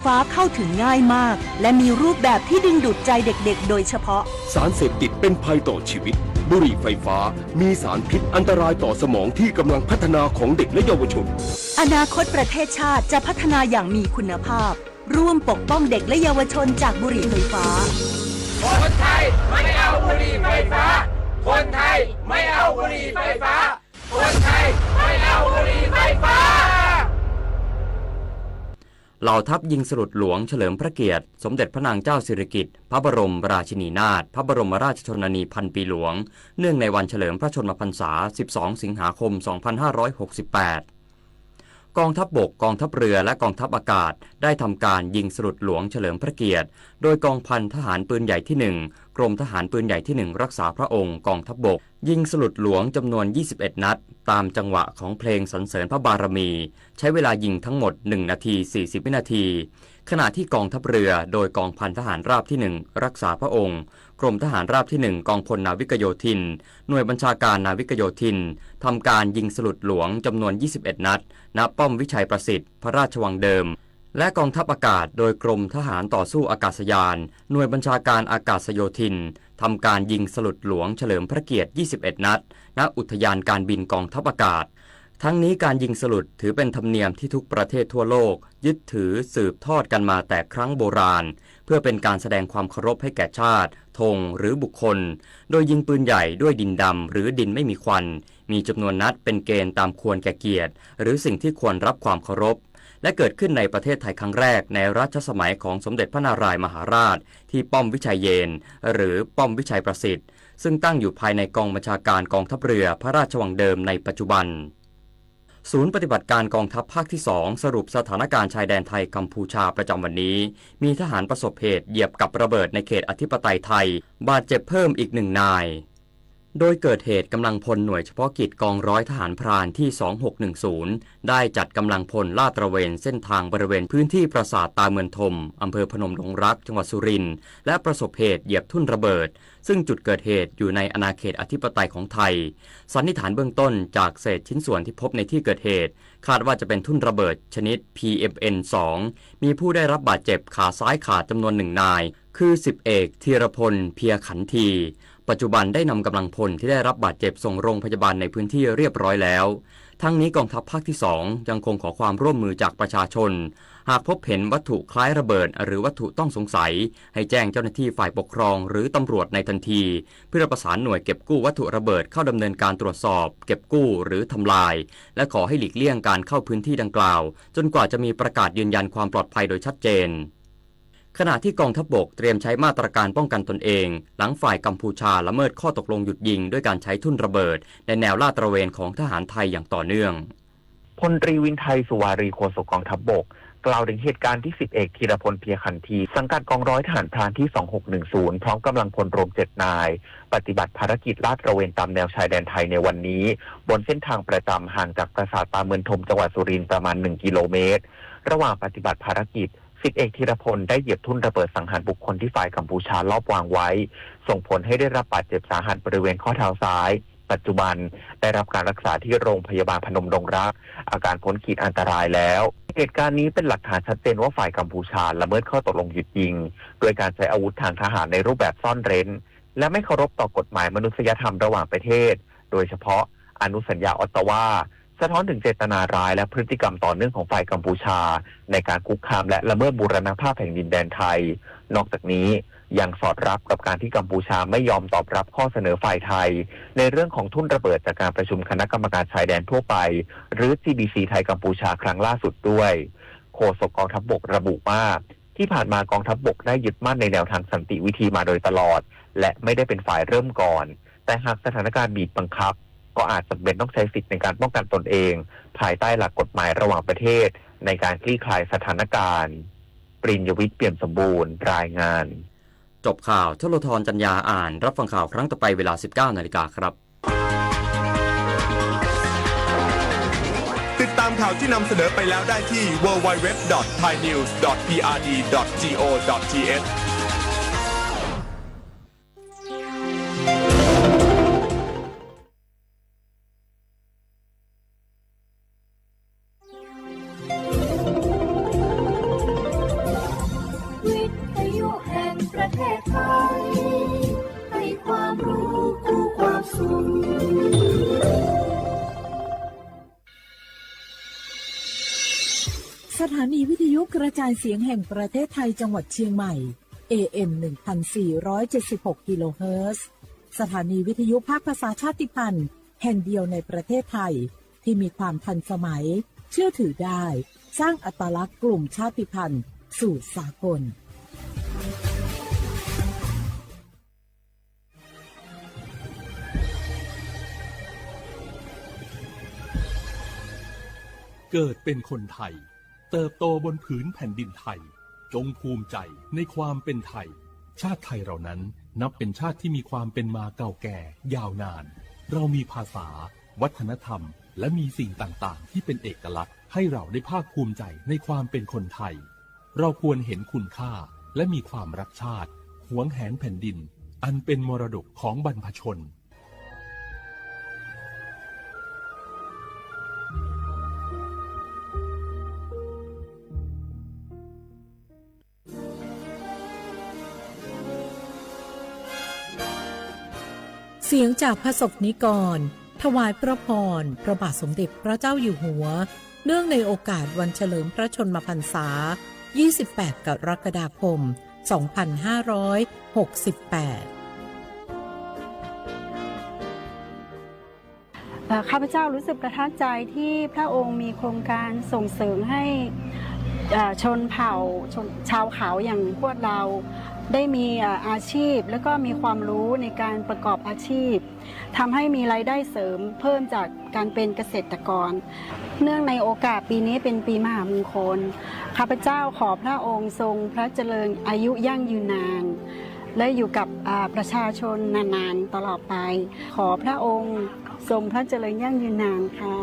ฟ้าเข้าถึงง่ายมาก และมีรูปแบบที่ดึงดูดใจเด็กๆ โดยเฉพาะ สารเสพติดเป็นภัยต่อชีวิต บุหรี่ไฟฟ้า มีสารพิษอันตรายต่อสมองที่กำลังพัฒนาของเด็กและเยาวชน อนาคตประเทศชาติจะพัฒนาอย่างมีคุณภาพ ร่วมปกป้องเด็กและเยาวชนจากบุหรี่ไฟฟ้า คนไทยไม่เอาบุหรี่ไฟฟ้า คนไทยไม่เอาบุหรี่ไฟฟ้า คนไทยไม่เอาบุหรี่ไฟฟ้า เหล่าทัพยิงสลุดหลวงเฉลิมพระเกียรติสมเด็จพระนางเจ้าสิริกิติ์ พระบรมราชินีนาถ พระบรมราชชนนีพันปีหลวง เนื่องในวันเฉลิมพระชนมพรรษา สิบสอง สิงหาคม สองพันห้าร้อยหกสิบแปด กองทัพบก กองทัพเรือ และกองทัพอากาศ ได้ทำการยิงสลุดหลวงเฉลิมพระเกียรติ โดยกองพันทหารปืนใหญ่ที่หนึ่ง กรมทหารปืนใหญ่ที่หนึ่ง รักษาพระองค์ กองทัพบก ยิงสลุดหลวงจำนวน ยี่สิบเอ็ด นัด ตามจังหวะของเพลงสรรเสริญพระบารมี ใช้เวลายิงทั้งหมด หนึ่ง นาที สี่สิบ วินาที ขณะที่กองทัพเรือ โดยกองพันทหารราบที่หนึ่ง รักษาพระองค์ กรมทหารราบที่หนึ่ง กองพลนาวิกโยธิน หน่วยบัญชาการนาวิกโยธิน ทำการยิงสลุดหลวงจำนวน ยี่สิบเอ็ด นัด ณ ป้อมวิชัยประสิทธิ์ พระราชวังเดิม และกองทัพอากาศ โดยกรมทหารต่อสู้อากาศยาน หน่วยบัญชาการอากาศโยธิน ทำการยิงสลุดหลวงเฉลิมพระเกียรติ ยี่สิบเอ็ด นัด ณ อุทยานการบินกองทัพอากาศ ทั้งนี้การยิงสลุดถือเป็นธรรมเนียมที่ทุกประเทศทั่วโลกยึดถือสืบทอดกันมาแต่ครั้งโบราณ เพื่อเป็นการแสดงความเคารพให้แก่ชาติ ธง หรือบุคคล โดยยิงปืนใหญ่ด้วยดินดำหรือดินไม่มีควัน มีจำนวนนัดเป็นเกณฑ์ตามควรแก่เกียรติ หรือสิ่งที่ควรรับความเคารพ และเกิดขึ้นในประเทศไทยครั้งแรกในรัชสมัยของสมเด็จพระนารายณ์มหาราช ที่ป้อมวิชัยเยน หรือป้อมวิชัยประสิทธิ์ ซึ่งตั้งอยู่ภายในกองบัญชาการกองทัพเรือพระราชวังเดิมในปัจจุบัน ศูนย์ปฏิบัติการกองทัพภาคที่สอง สรุปสถานการณ์ชายแดนไทยกัมพูชาประจำวันนี้ มีทหารประสบเหตุเหยียบกับระเบิดในเขตอธิปไตยไทย บาดเจ็บเพิ่มอีกหนึ่งนาย โดยเกิดเหตุกำลังพลหน่วยเฉพาะกิจกองร้อยทหารพรานที่ สองหกหนึ่งศูนย์ ได้จัดกำลังพลลาดตระเวนเส้นทางบริเวณพื้นที่ปราสาทตาเมืองธม อำเภอพนมดงรัก จังหวัดสุรินทร์ และประสบเหตุเหยียบทุ่นระเบิด ซึ่งจุดเกิดเหตุอยู่ในอาณาเขตอธิปไตยของไทย สันนิษฐานเบื้องต้นจากเศษชิ้นส่วนที่พบในที่เกิดเหตุ คาดว่าจะเป็นทุ่นระเบิดชนิด พีเอ็มเอ็นสอง มีผู้ได้รับบาดเจ็บขาซ้ายขาดจำนวนหนึ่งนาย คือ สิบเอก ธีรพล เพียขันที ปัจจุบันได้นำกำลังพลที่ได้รับบาดเจ็บส่งโรงพยาบาลในพื้นที่เรียบร้อยแล้ว ทั้งนี้กองทัพภาคที่สองยังคงขอความร่วมมือจากประชาชน หากพบเห็นวัตถุคล้ายระเบิดหรือวัตถุต้องสงสัย ให้แจ้งเจ้าหน้าที่ฝ่ายปกครองหรือตำรวจในทันที เพื่อประสานหน่วยเก็บกู้วัตถุระเบิดเข้าดำเนินการตรวจสอบ เก็บกู้หรือทำลาย และขอให้หลีกเลี่ยงการเข้าพื้นที่ดังกล่าว จนกว่าจะมีประกาศยืนยันความปลอดภัยโดยชัดเจน ขณะที่กองทัพบกเตรียมใช้มาตรการป้องกันตนเอง หลังฝ่ายกัมพูชาละเมิดข้อตกลงหยุดยิงด้วยการใช้ทุ่นระเบิดในแนวลาดตระเวนของทหารไทยอย่างต่อเนื่อง พลตรีวินไทย สุวารี โฆษกกองทัพบก กล่าวถึงเหตุการณ์ที่ สิบเอก ธีรพล เพียขันที สังกัดกองร้อยทหารพรานที่ สองหกหนึ่งศูนย์ พร้อมกำลังพลรวม เจ็ด นาย ปฏิบัติภารกิจลาดตระเวนตามแนวชายแดนไทยในวันนี้ บนเส้นทางประจำห่างจากปราสาทตาเมืองธม จังหวัดสุรินทร์ประมาณ หนึ่ง กิโลเมตร ระหว่างปฏิบัติภารกิจ สิบเอก ธีรพล ได้เหยียบทุ่นระเบิดสังหารบุคคลที่ฝ่ายกัมพูชาลอบวางไว้ ส่งผลให้ได้รับบาดเจ็บสาหัสบริเวณข้อเท้าซ้าย ปัจจุบันได้รับการรักษาที่โรงพยาบาลพนมดงรัก อาการพ้นขีดอันตรายแล้ว เหตุการณ์นี้เป็นหลักฐานชัดเจนว่าฝ่ายกัมพูชาละเมิดข้อตกลงหยุดยิง ด้วยการใช้อาวุธทางทหารในรูปแบบซ่อนเร้น และไม่เคารพต่อกฎหมายมนุษยธรรมระหว่างประเทศ โดยเฉพาะอนุสัญญาออตตาวา สะท้อนถึงเจตนาร้ายและพฤติกรรมต่อเนื่องของฝ่ายกัมพูชา ในการคุกคามและละเมิดบูรณภาพแผ่นดินแดนไทย นอกจากนี้ยังสอดรับกับการที่กัมพูชาไม่ยอมตอบรับข้อเสนอฝ่ายไทย ในเรื่องของทุ่นระเบิดจากการประชุมคณะกรรมการชายแดนทั่วไป หรือ จีบีซี ไทยกัมพูชาครั้งล่าสุดด้วย โฆษกกองทัพบกระบุว่า ที่ผ่านมากองทัพบกได้ยึดมั่นในแนวทางสันติวิธีมาโดยตลอด และไม่ได้เป็นฝ่ายเริ่มก่อน แต่หากสถานการณ์บีบบังคับ ก็อาจจำเป็นต้องใช้สิทธิ์ในการป้องกันตนเอง ภายใต้หลักกฎหมายระหว่างประเทศ ในการคลี่คลายสถานการณ์ ปริญญวิทย์ เปี่ยมสมบูรณ์ รายงาน จบข่าว ชลธร จันยา อ่าน รับฟังข่าวครั้งต่อไปเวลา สิบเก้า นาฬิกาครับ ติดตามข่าวที่นำเสนอไปแล้วได้ที่ ดับเบิลยู ดับเบิลยู ดับเบิลยู ดอท ไทยนิวส์ ดอท พีอาร์ดี ดอท จี โอ ดอท ที เอช แพทย์ไทยให้ความรู้คู่ความสุข สถานีวิทยุกระจายเสียงแห่งประเทศไทยจังหวัดเชียงใหม่ เอ เอ็ม หนึ่งพันสี่ร้อยเจ็ดสิบหก กิโลเฮิรตซ์ สถานีวิทยุภาคภาษาชาติพันธุ์แห่งเดียวในประเทศไทย ที่มีความทันสมัย เชื่อถือได้ สร้างอัตลักษณ์กลุ่มชาติพันธุ์สู่สากล เกิดเป็นคนไทย เติบโตบนผืนแผ่นดินไทย จงภูมิใจในความเป็นไทย ชาติไทยเรานั้นนับเป็นชาติที่มีความเป็นมาเก่าแก่ยาวนาน เรามีภาษา วัฒนธรรม และมีสิ่งต่างๆ ที่เป็นเอกลักษณ์ให้เราได้ภาคภูมิใจในความเป็นคนไทย เราควรเห็นคุณค่าและมีความรักชาติ หวงแหนแผ่นดิน อันเป็นมรดกของบรรพชน เสียงจากพระสงฆ์นิกร ถวายพระพร พระบาทสมเด็จพระเจ้าอยู่หัว เนื่องในโอกาสวันเฉลิมพระชนมพรรษา ยี่สิบแปด กรกฎาคม สองพันห้าร้อยหกสิบแปด เอ่อ ข้าพเจ้ารู้สึกประทับใจที่พระองค์มีโครงการส่งเสริมให้ เอ่อ ชนเผ่า ชน ชาวเขาอย่างพวกเรา ได้มี เอ่อ อาชีพ แล้วก็มีความรู้ในการประกอบอาชีพ ทำให้มีรายได้เสริมเพิ่มจากการเป็นเกษตรกร เนื่องในโอกาสปีนี้เป็นปีมหามงคล ข้าพเจ้าขอพระองค์ทรงพระเจริญอายุยั่งยืนนาน และอยู่กับ อ่า ประชาชนนานๆ ตลอดไป ขอพระองค์ทรงพระเจริญยั่งยืนนานค่ะ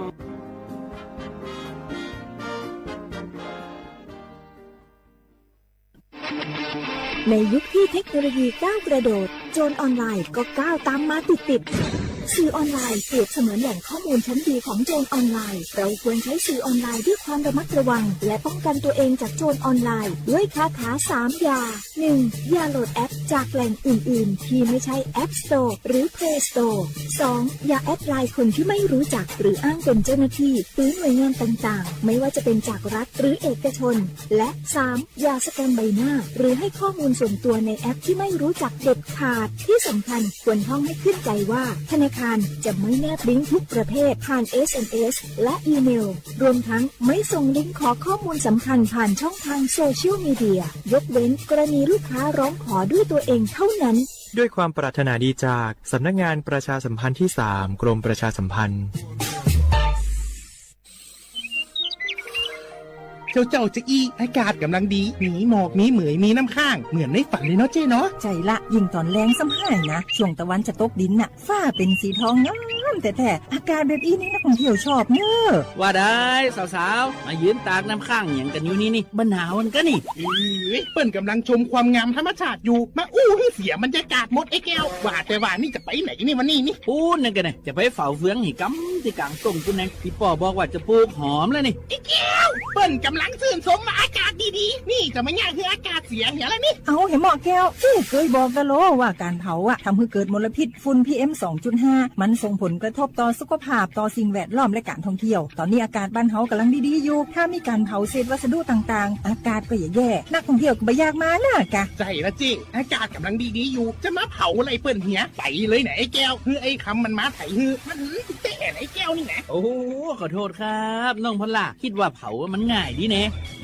ในยุคที่เทคโนโลยีก้าวกระโดด โจรออนไลน์ก็ก้าวตามมาติดๆ สื่อออนไลน์เปรียบเสมือนแหล่งข้อมูลชั้นดีของโจรออนไลน์ เราควรใช้สื่อออนไลน์ด้วยความระมัดระวัง และป้องกันตัวเองจากโจรออนไลน์ด้วยคาถาสามอย่า หนึ่ง อย่าโหลดแอปจากแหล่งอื่นๆ ที่ไม่ใช่ App Store หรือ Play Store สอง อย่าแอดไลน์คนที่ไม่รู้จักหรืออ้างเป็นเจ้าหน้าที่หรือหน่วยงานต่างๆ ไม่ว่าจะเป็นจากรัฐหรือเอกชน และ สาม อย่าสแกมใบหน้า หรือให้ข้อมูลส่วนตัวในแอปที่ไม่รู้จักเด็ดขาด ที่สำคัญควรท่องให้ขึ้นใจว่าธนาคารจะไม่แนบลิงก์ทุกประเภทผ่าน เอส เอ็ม เอส และอีเมล รวมทั้งไม่ส่งลิงก์ขอข้อมูลสำคัญผ่านช่องทางโซเชียลมีเดีย ยกเว้นกรณีลูกค้าร้องขอด้วยตัวเองเท่านั้น ด้วยความปรารถนาดีจากสำนักงานประชาสัมพันธ์ที่สาม กรมประชาสัมพันธ์ เจ้าเจ้าจะอี้ อากาศกำลังดี มีหมอก มีเหมย มีน้ำค้าง เหมือนในฝันเลยเนาะเจ้เนาะ ใช่ละ ยิ่งตอนแลงซ้ำหายนะ ช่วงตะวันจะตกดินน่ะ ฟ้าเป็นสีทองงามแท้ๆ อากาศแบบอี้นี่นักท่องเที่ยวชอบเนอะ ว่าได้สาวๆ มายืนตากน้ำค้างหยังกันอยู่นี่นี่ บ่หนาวกันกะนี่ เอ้ย เปิ้นกำลังชมความงามธรรมชาติอยู่ มาอู้ให้เสียบรรยากาศหมดไอ้แก้ว ว่าแต่ว่านี่จะไปไหนนี่วันนี้นี่ ปู๊นนั่นกะเนี่ย จะไปเฝ้าเฟืองหี่กำที่กลางต้งปู๊นแนง ที่ป้อบอกว่าจะปลูกหอมแล้วนี่ ไอ้แก้ว เปิ้นกำลังชื่นชมว่าอากาศดีๆ นี่จะมาย่าคืออากาศเสียเหียแล้วนี่ เอาเหยาะหมอแก้ว อู้เกยบอกกะโลว่าการเผาอะทำให้เกิดมลพิษ ฝุ่น พีเอ็ม สองจุดห้า มันส่งผลกระทบต่อสุขภาพ ต่อสิ่งแวดล้อม และการท่องเที่ยว ตอนนี้อากาศบ้านเฮากำลังดีๆอยู่ ถ้ามีการเผาเศษวัสดุต่างๆ อากาศก็จะแย่ นักท่องเที่ยวก็บ่อยากมานะกะ ใช่ละเจ้ อากาศกำลังดีๆอยู่ จะมาเผาอะไรเปิ้นเหีย ไปเลยนะไอ้แก้ว คือไอ้คำมันมาไถฮือ มันหือแต่ไอ้แก้วนี่นะ โอ้ ขอโทษครับ น้องพอลล่า คิดว่าเผามันง่ายดีแน่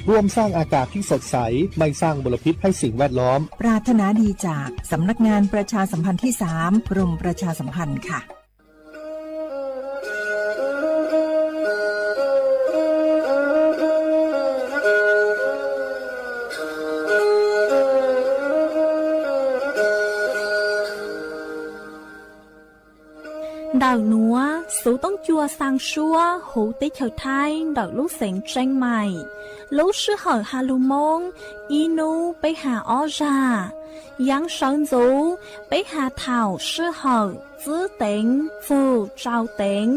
ร่วมสร้างอากาศที่สดใส ไม่สร้างมลพิษให้สิ่งแวดล้อม ปรารถนาดีจากสำนักงานประชาสัมพันธ์ที่สาม กรมประชาสัมพันธ์ค่ะ Ntawm nuav xuv toob cua xaa suab huv teb chaws Thaib ntawm lub xeev Tseeb Maim. Lub sij hawm ha lug Moob, ib nub peb ha ob zag. Yaav sawv ntxuv, peb ha thaum sij hawm txwb teev txug tsau teev.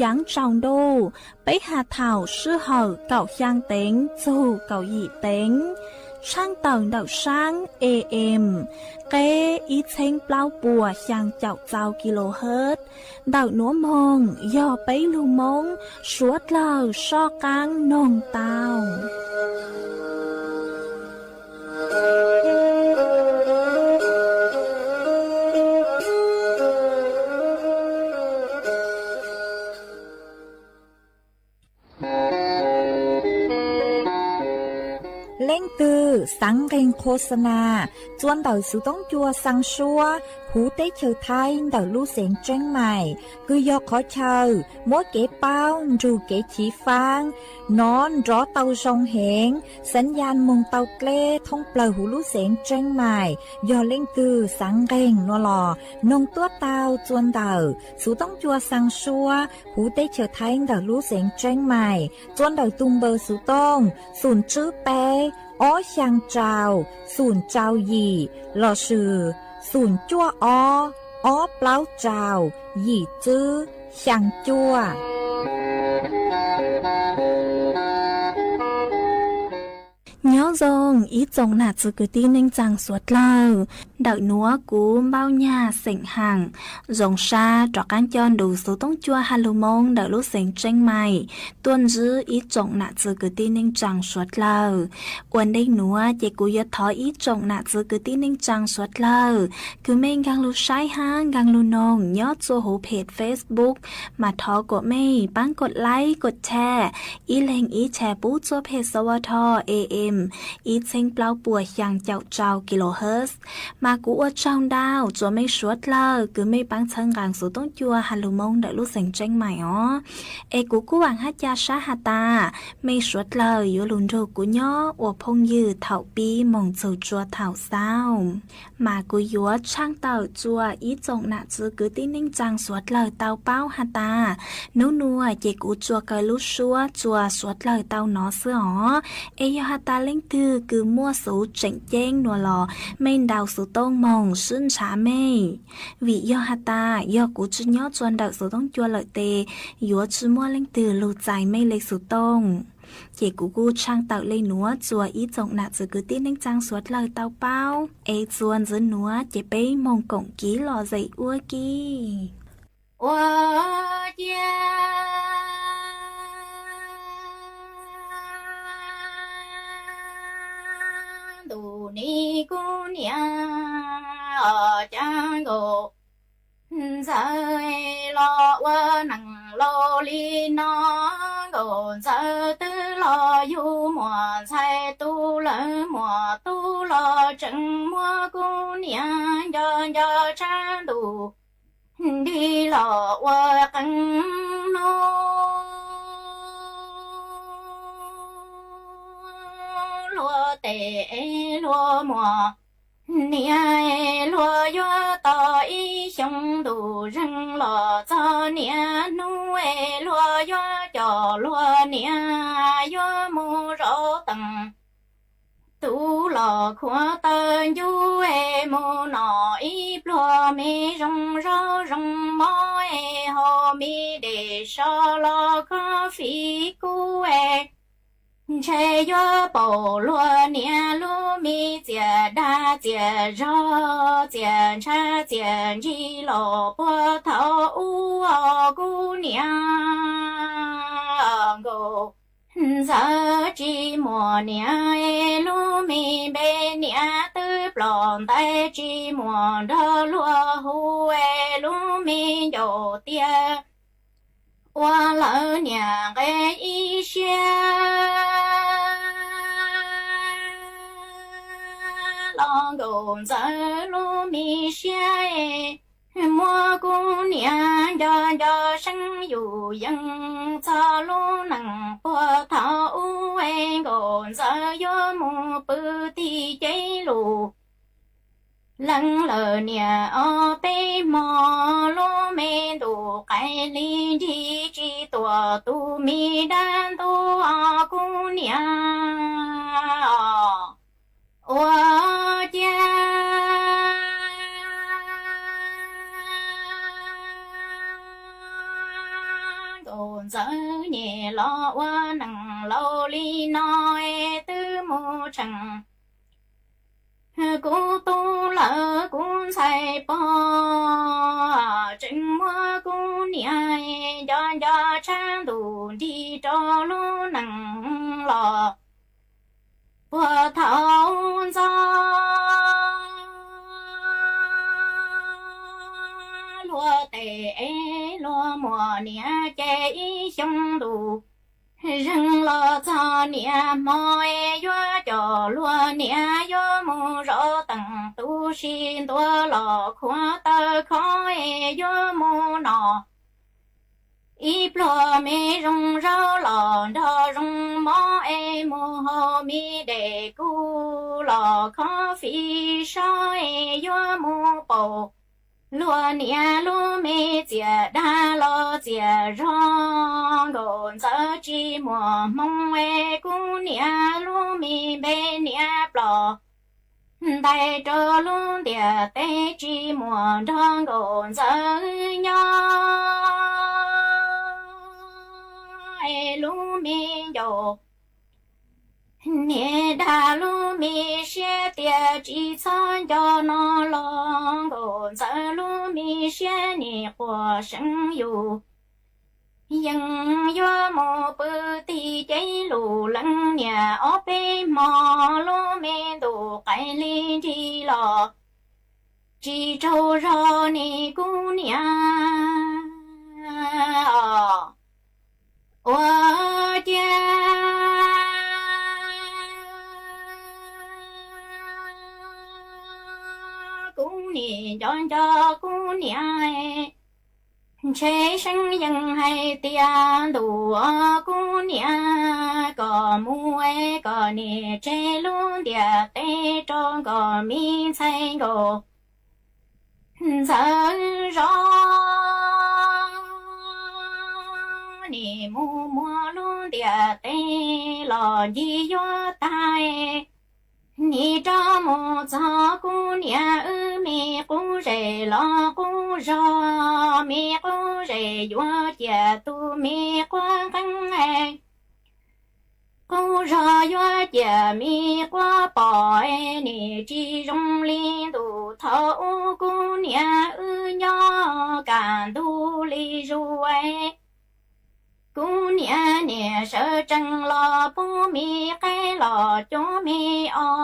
Yaav tsaus ntuj, peb ha thaum sij hawm kaum xyaa teev txug kaum yim teev. Tshaaj tawm ntawm saab A M, qeb ib txheeb plaub puas xyaa caum txaus kilohertz. Ntawm nuav moog yog peb lug Moob suav dlawg soj qaab noog tau. Leej twg xaav nqeeg qhuas xa nas txuas ntawm xuv toob cua xaa suab huv teb chaws Thaib ntawm lub xeev Tseeb Mais, kws yog qhov chaw muab kev paub nrug kev chiv faab nov nrov tau zoo heev, xaav yaj moog tau dleb thoob plawg huv lub xeev Tseeb Mais. Yog leej twg xaav nqeeg nuav los noog tuab tau txuas ntawm xuv toob cua xaa suab huv teb chaws Thaib ntawm lub xeev Tseeb Mais txuas ntawm tug npawb xuv tooj xoom tswb peb ob xyaa rau xoom rau yim lossis xoom cuaj ob ob plaub rau yim tswb xyaa cuaj. Nyob zoo ib tsoom nam txiv kwv tij neej tsaa suav dlawg. Ntawm nuav kuv Npauj Nyag xeem Haam zoo sab rov qaab coj nrug xuv toob cua ha lug Moob ntawm lub xeev Tseeb Mais tuaj ntsib ib tsoom nam txiv kwv tij neej tsaa suav dlawg. Ua ntej nuav ces kuv yuav thov ib tsoom nam txiv kwv tij neej tsaa suav dlawg kws mej nkaag lug saib hab nkaag lug noog nyob txua huv phem Facebook mas thov kuas mej paab kov like kov share, ib leeg ib share pub txua phem S W T A M ib txheeb plaub puas xyaa caum rau kilohertz. Mas kuv ua tsaug ntau txuas mej suav dlawg kws mej paab txhawb nqaa xuv toob cua ha lug Moob ntawm lub xeev Tseeb Mais os. Es kuv kuj vaam hab ca sab has tas mej suav dlawg yuav lug nrug kuv nyob ua phooj ywg thaum pib moog txug tsua thaum xaus. Mas kuv yuav tshaaj tawm txuas ib tsoom nam txiv kwv tij neej tsaa suav dlawg tau paub has tas, nub nuav ces kuv tsuas kaw lub suab txuas suav dlawg tau nov xwb os. Es yog has tas leej twg kws muaj xuv tseem ceeb nuav los mej ntaus xuv tooj moog sib ntshav mej. Vim yog has tas yog kuv tsi nyob txuas ntawm xuv toob cua lawm tes yuav tsi muaj leej twg lug txais mej le xuv tooj. Ces kuv kuj tshaaj tawm le nuav txuas ib tsoom nam txiv kwv tij neej tsaa suav dlawg tau paub. Es txuas ntxiv nuav ces peb moog koom kiv lom zem ua ke. Ua ciav ntuj nim kuv niam, o, cav nkaus ntxawm los ua neeg laus li no. Nkaus ntxawm twb los yug muam ntxhais tub lawm, muam tub los tseem muab kuv niam nco nco tshaj ntuj nti los ua qee hnub. Luag tes luag muam niam, luag yuav tau ib xyoo ntuj zeeg los txog niaj hnub es luag yuav coj luag niam yuav mus zaum teem. Tub los khuav taw ncuj es mus noj ib pluag me zoo zaub zoo mov es haus me dej sov los coffee kub es ntshe yuav paum luag niam lub me txiaj dag txiaj zog txiaj ntshav txiaj ntsig los puag thaum ub os kuv niam. Nkaus ntxawm tsis muaj niam es lub me npe niam twb ploj ntais tsis muaj nrog luag hu es lub me ncaus tiag ua lawv niam nqe ib siab los nkaus ntxawm lub me siab es muab kuv niam nco nco seeb yus yees txog lub neej puag thaum ub es nkaus ntxawm yuav mus pw tim cev lus leej lawm niam os peb hmo lub me ntuj qaij li nrig tsis tuam tus me dab ntub os kuv niam. Ua ciav nkaus ntxawm nyem los ua neeg laus li no es twb mus tseem Kuv tub lawm kuv ntxhais pog, tseem muab kuv niam nco nco tshab ntuj nrig rau lub neej los puag thaum ntxov. Luag tes es luag muam niam ces ib xyoo ntus zeeg los txog niam hmo es yuav coj luag niam yuav mus zov teem tu si ntua los khuav taw khov es yuav mus no. Ib pluag me zoo zaub los nrog zoo mob es mus haus me dej kub los khov fi sob es yuav mus paum luag niam lub me txiaj dag los txiaj zog. Nkauj Ntxawm tsis muaj hmoo es kuv niam lub me npe niam plos, ntais rau lub ntiaj teb tsis muaj nrog Nkauj Ntxawm nyob es lub me ncaus niam dag lub me siab tias tsis txhob nco no los Nkauj Ntxawm lub me siab nim quaj seev yus. Yeej yuav mus pw tig ces lus leej niam ob peb hmo lub me ntuj qaij li nrig los tsis tsaug zog ni kuv niam. Ua ciav kuv nim nco nco kuv niam, ntshe seeb yeej hais tias ntuj kuv niam, koj mus es koj nim tseg lub ntiaj teb rau nkauj me ntxhais Nkauj Ntxawm zov. Nim mus muag lub ntiaj teb los ncig yuav tag, nim rov mus txog kuv niam wb me qub zej los qub zog, me qub zej yuav ciam tus me quav nqeeb, qub zog yuav ciam me quav pom, nim tsis zoo li ntuj thaum ub kuv niam wb nyob kaj ntug li zuj. Kuv niam nim sawv tsees los pub me qaib los cuab me os,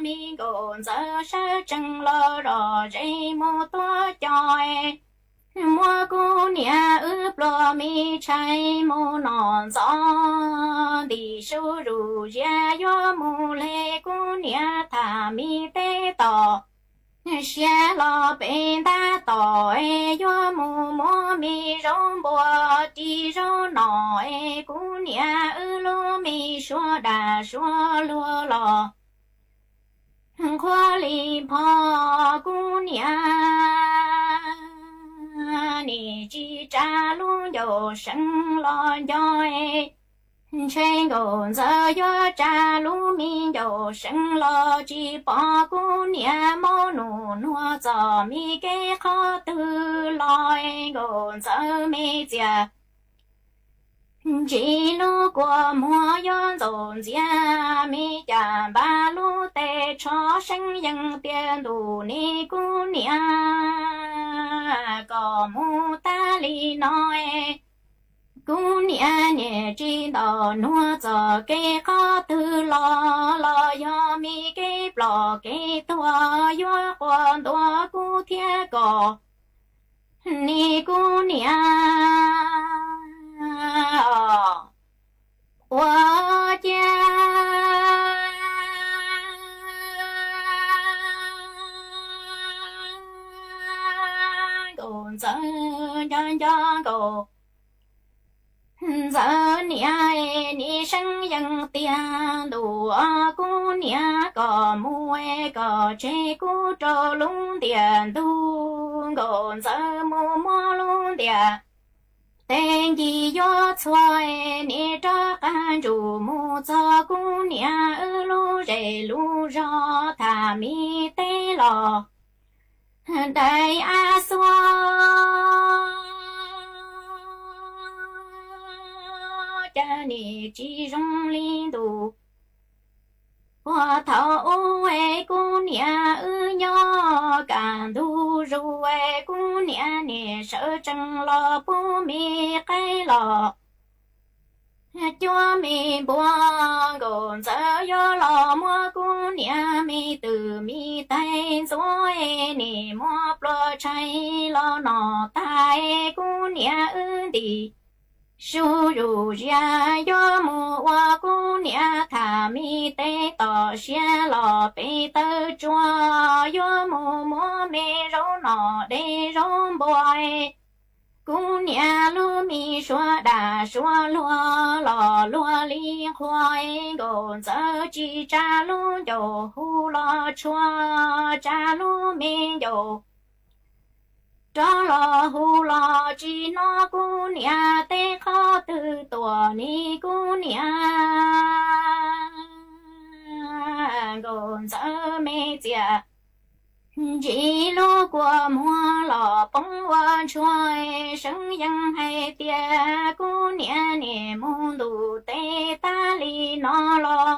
me Nkauj Ntxawm sawv tsees los zom zes mus tuav cos, muab kuv niam wb pluag me tshais mus noj ntxov. Ntim su zuj zias yuav mus hle kuv niam tham me teb tom, siav los pem ntab tom, yuav mus muab me zaub npua ris zaub no, kuv niam wb lub me suav dag suav luag los nqhuab li pho. Kuv niam nim tsis tsa lub ncauj seev los nco, ntshe Nkauj Ntxawm yuav tsa lub me ncauj seev los tsis pom kuv niam, mob nus nuag txog me kev qhov twg los Nkauj Ntxawm me txiaj ntsim lub kua muag yuav ntxaus ntxiag, me cas npaj lub tes tsho seev yees tias ntuj ne kuv niam, koj mus tag li no, kuv niam nim tsis ntaus nuag txog kev qhov twg los, los yog me kev ploj kev tuag yuav quas ntuas kuv thiab koj ne kuv niam. Ua ciav Nkauj Ntxawm nco nco Nkauj Ntxawm niam, nim seev yees tiag ntuj kuv niam, koj mus es koj tseg kuv rau lub ntiaj ntug. Nkauj Ntxawm mus muab lub ntiaj teb ncig yuav txhua, nim rov qab ntsuj mus txog kuv niam wb lub zej lub zog, tham me teb los daim av xuab, cas nim tsis zoo li ntuj tsees los pub me qaib los cuab me npua. Nkauj Ntxawm yuav los muab kuv niam me twm me tais ntxuav, nim muab plua tshais los no tas, kuv niam wb ntim su zus zias yuav mus ua kuv niam tham me teb tom siav los pem tawb tsuas, yuav mus muab me zaub no de zaub npua. Kuv niam lub me suav dam suav luag los luag li qhua, Nkauj Ntxawm tsis tsa lub ncaus hu los tshua, tsa lub me ncaus rov los hu los tsis hnov kuv niam teb qhov twg tuaj ni kuv niam. Nkauj Ntxawm me txiam ntsim lub kua muag los poob ua ntshua, seev yees hais tias kuv niam nim mus ntuj teb tag li no los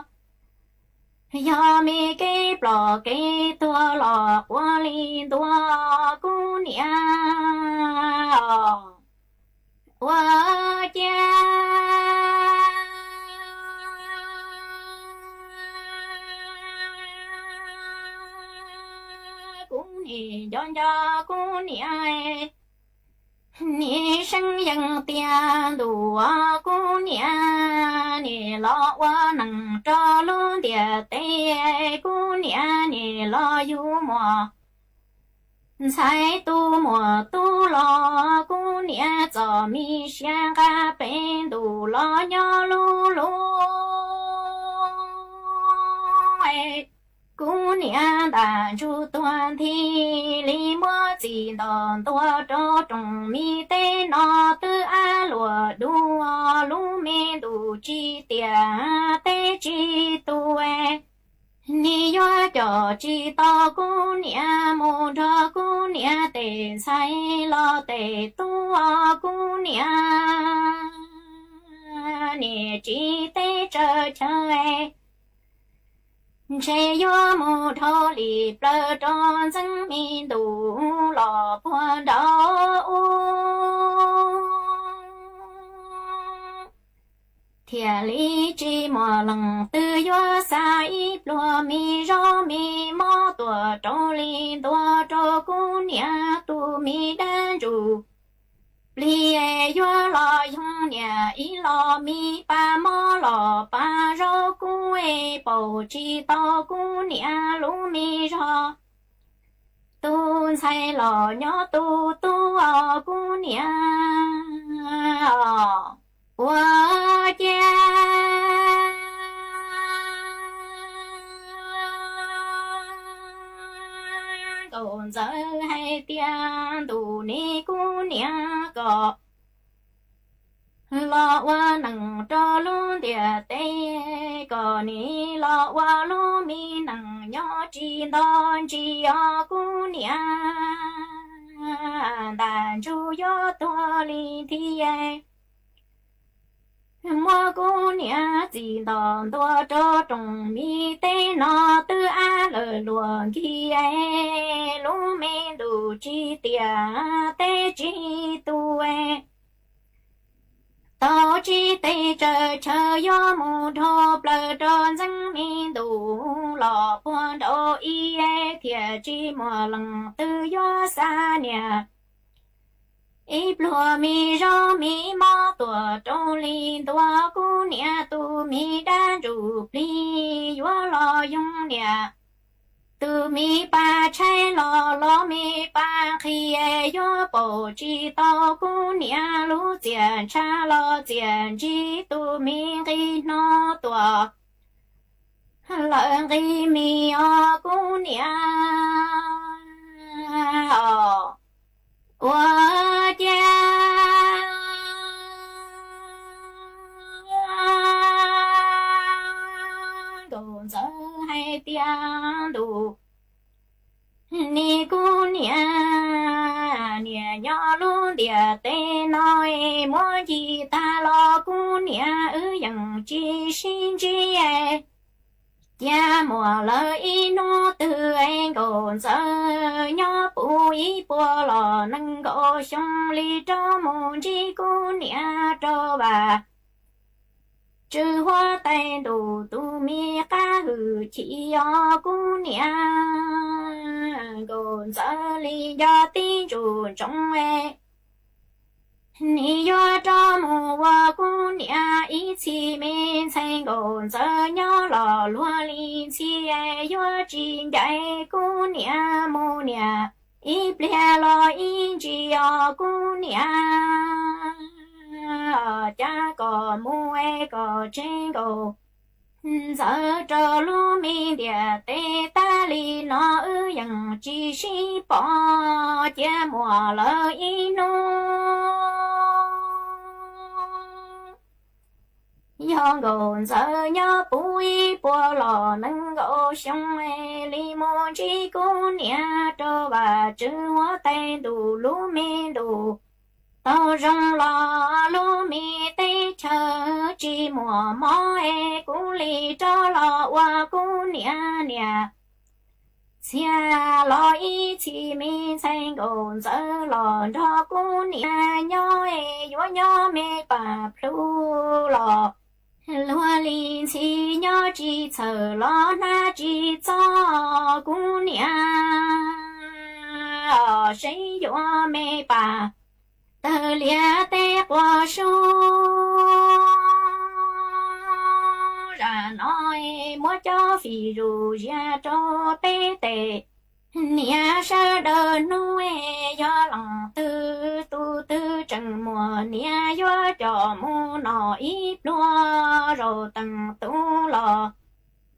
yog me kev ploj kev tuag los quav li ntua kuv niam. Ua cas kuv nim nco nco kuv niam, nim seev yees tiag ntuj, kuv niam nim los ua neeg rau lub ntiaj teb, kuv niam nim los yug muaj ntxhais tus muaj tub los, kuv niam txom me siab nqa peb ntuj los nyob lub lub. Kuv niam ntam ntsug tuag nthi li muab txim nto ntua rau rooj mi teb no twb ab luam dua, lub me ntuj tsis tiam teb tsis tu. Nim yuav coj tsis tau kuv niam mus nrog kuv niam tej ntxhais los tej tub, kuv niam nim tsis teb tsawv chaw, ntshe yuav mus dhau li plaws rau ntxeev me ntuj los puag nraud ub. Thiaj li tsis muaj leej twg yuav xa ib pluag me zaub me mob tuaj rau li ntua rau kuv niam tus me dab ntsuj plig, yuav los yoog niam ib los me pas mob los pas zaub kub, paub tsis tau kuv niam lub me zog. Tus ntxhais los nyob tus tub os kuv niam. Ua cas Nkauj Ntxawm hais tias ntuj nim kuv niam kom los ua neeg rau lub ntiaj teb, kom nim los ua lub me neeg nyob tsis nto ntsis os kuv niam. Ntam ntsug yuav tuag li nthi, muab kuv niam txim nto ntua rau rooj mi teb no twb ab lawm luag nkig, lub me ntuj tsis tiam teb tsis tu. Tau tsis teb tsawv chaw yuav mus dhau plaws rau ntxeev me ntuj los puag nraud ib, thiaj tsis muaj leej twg yuav xa niam ib pluag me zaub me mob tuaj rau li ntua kuv niam tus me dab ntsuj plig, yuav los yoog niam tus me pas tshaib los los me pas nqhis, yuav paub tsis tau kuv niam lub txiaj ntsha los txiaj ntsig, tus me nqhis hno tuaj lawm nqhis mis os kuv niam. Ua cas Nkauj Ntxawm hais tias ntuj nim kuv niam, niam nyob lub ntiaj teb no, muab ncig tag los kuv niam wb yeej tsis sib ntsib. Cia muaj lawm ib hnub twg Nkauj Ntxawm nyob puv ib puas los nees nkaum xyoo li rov mus ntsib kuv niam rau Vam Tswv huab tais ntuj. Tus me qab hwm chim os kuv niam, Nkauj Ntxawm li nco tib ntsus ntsoov es nim yuav rov mus ua kuv niam ib txhis me ntxhais. Nkauj Ntxawm nyob los luag li ntxhi, yuav tsis ncaim kuv niam mus niam ib pliag los ib ntsis os kuv niam. Cas kom mus es kom tseg Nkauj Ntxawm rau lub me ntiaj teb. Tas li no wb yeej tsis sib pom, cia muaj lawm ib hnub yog Nkauj Ntxawm nyob puv ib puas los nees nkaum xyoo li mus ntsib kuv niam rau Vam Tswv huab tais ntuj. Lub me ntuj tau zoo los lub me teb chaws tsis muaj mob es kuv li rov los ua kuv niam niam txiag los ib txhis me ntxhais. Nkauj Ntxawm los nrog kuv niam nyob es yuav nyob me pas plhu los luag li ntxhi, nyob tsis txhawm los hnab tsis txog kuv niam, seb yuav me pas tawg liab teb quas sub. Zam no muab cov fim zus ziag rau peb tes niam sawv daws hnub, yog leej twg tus twg tseem muaj niam yuav coj mus noj ib pluag zaub teev tub los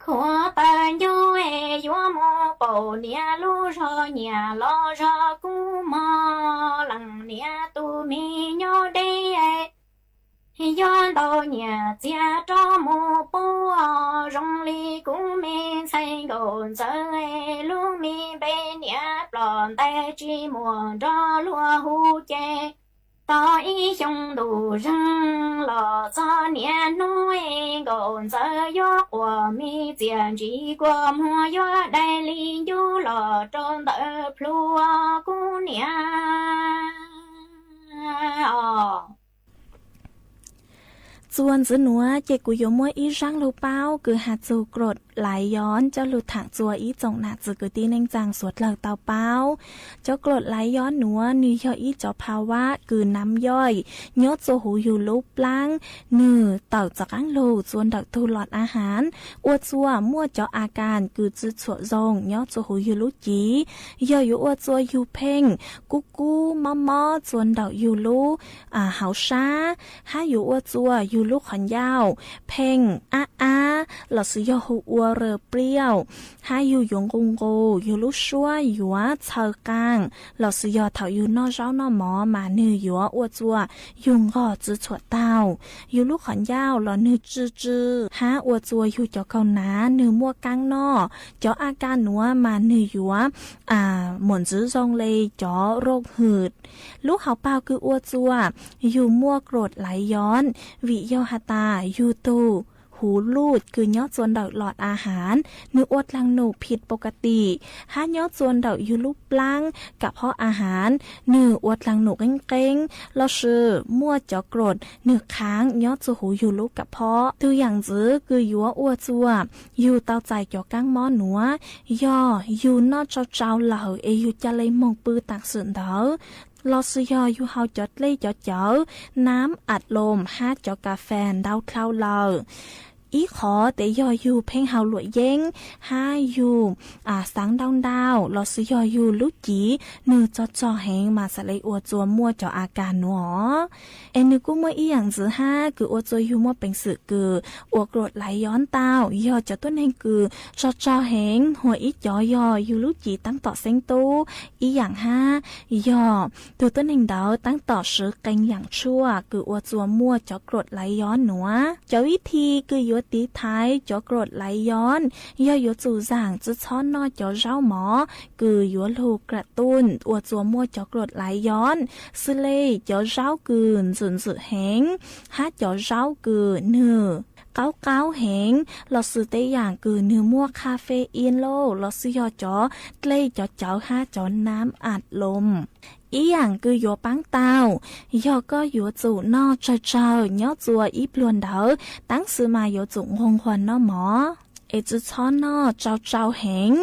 khuav tawv ncauj, yuav mus pauv niam lub zog nyiam los zog kub mog. Leej niam tus me nyob deb yuav ntau nyiam txiag rov mus pub, zoo li kuv me ntxhais Nkauj Ntxawm, lub me npe niam ploj ntais tsis muaj nrog luag hu ces tos ib xyoo ntuj zeeg los txog niam hnub, Nkauj Ntxawm yuav quaj me txiaj ntsim kua muag, yuav dai li ncuv los rau ntawm plhu kuv niam os. Txuas ntxiv nuav ces kuv yuav muaj ib zaaj lug paub kws has txug kruam laiv yob coj lug thaam txua ib tsoom nam txiv kwv tij neej tsaa suav dlawg tau paub. Cov kruam laiv yob nuav nwg yog ib cov pha vab kws nam yoj nyob txua huv yug lub plaab, nwg tawm txav qaab lug txua ntawm tug lod a has, ua txua muaj cov a kas kws tsi txhuam zoo nyob txua huv yug lub civ, yog yuav ua txua yug pheej kub kub mob mob txua ntawm yug lub hauv sab, hab yuav ua txua yug lub qhov ncauj pheej ab ab lossis yog hu ua raws pliauj, hab yug yuav nqus nqus, yug lub suab yuav txhaws qaas, lossis yog thaum yug noj zaub noj mov mas nwg yuav ua txua yug nqog tsi txhuam taug, yug lub qhov ncauj los nwg tsw tsw, hab ua txua yug cov kaug nav nwg muaj kaab noj. Cov a kas nuav mas nwg yuav muaj ntxiv zoo le cov rooj hwm. Lub hauv paug kws ua txua yug muaj kruam laiv yob vim yog has tas yug tug huv luj kws nyob txua ntawm lod a has nwg ua dlaag num phim pau ka tim, hab nyob txua ntawm yug lub plaab kam phob a has nwg ua dlaag num qeeb qeeb lossis muaj cov kruam nwg khaav nyob txua huv yug lub kam phob. Tug yaam ntxiv kws yuav ua txua yug tau txais cov kaab mob nuav yog yug noj tsau tsau lawm es yug ca le moog pw taam sim ntawd, lossis yog yug haus cov dlej cov cawv, nam, a loos hab cov kas fes ntau dlhau lawm. Ib qhov tes yog yug pheej haus luam yeeb, hab yug xaav ntau ntau, lossis yog yug lub civ nwg txog txog heev mas xaav le ua txua muaj cov a kas nuav. Es nwg kuj muaj ib yaam ntxiv hab kws ua txua yug muaj peev xwm kws ua kruam laiv yob tau yog cov tuab neeg kws tsaug tsaug heev, hua ib cov yog yug lub civ taab tom xeeb tub ib yaam hab, yog tug tuab neeg ntawd taab tom swv qee yaam tshuaj kws ua txua muaj cov kruam laiv yob nuav. Cov vib thi kws yuav tiv thaiv cov kruam laiv yob yog yuav tsum zaam tsi txhob noj cov zaub mov kws yuav lug kram tuj ua txua muaj cov kruam laiv yob, xws le cov zaub kws ntxwm ntxwm heev, hab cov zaub kws nwg qaub qaub heev, los sis tej yaam kws nwg muaj kha fe in lauj, los sis yog cov dlej cov cawv hab cov nam at loos. Ib yaam kws yuav paab tau, yog koj yuav tsum noj tsawg tsawg nyob txua ib pluag ntawd, tab sis mas yuav tsum nqua nqua noj mov, es tsi txhob noj tsau tsau heev.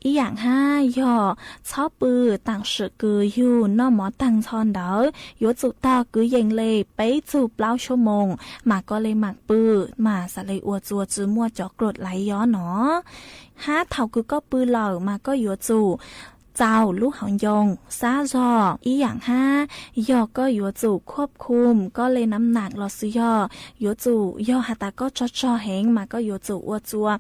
Ib yaam hab yog txhob pw taam sim kws yug noj mov taag nrho ntawd, yuav tsum tog kwv yees le peb txug plaub xuab moos mas koj le maam pw, mas xaav le ua txua tsi muaj cov kruam laiv yob no. Hab thaum kws koj pw lawm mas koj yuav tsum txaus lub hauv ncoo, sab zog. Ib yaam hab, yog koj yuav tsum khuab khum koj le nam nam los sis yog yuav tsum, yog has tas koj tsog tsog heev mas koj yuav tsum ua txua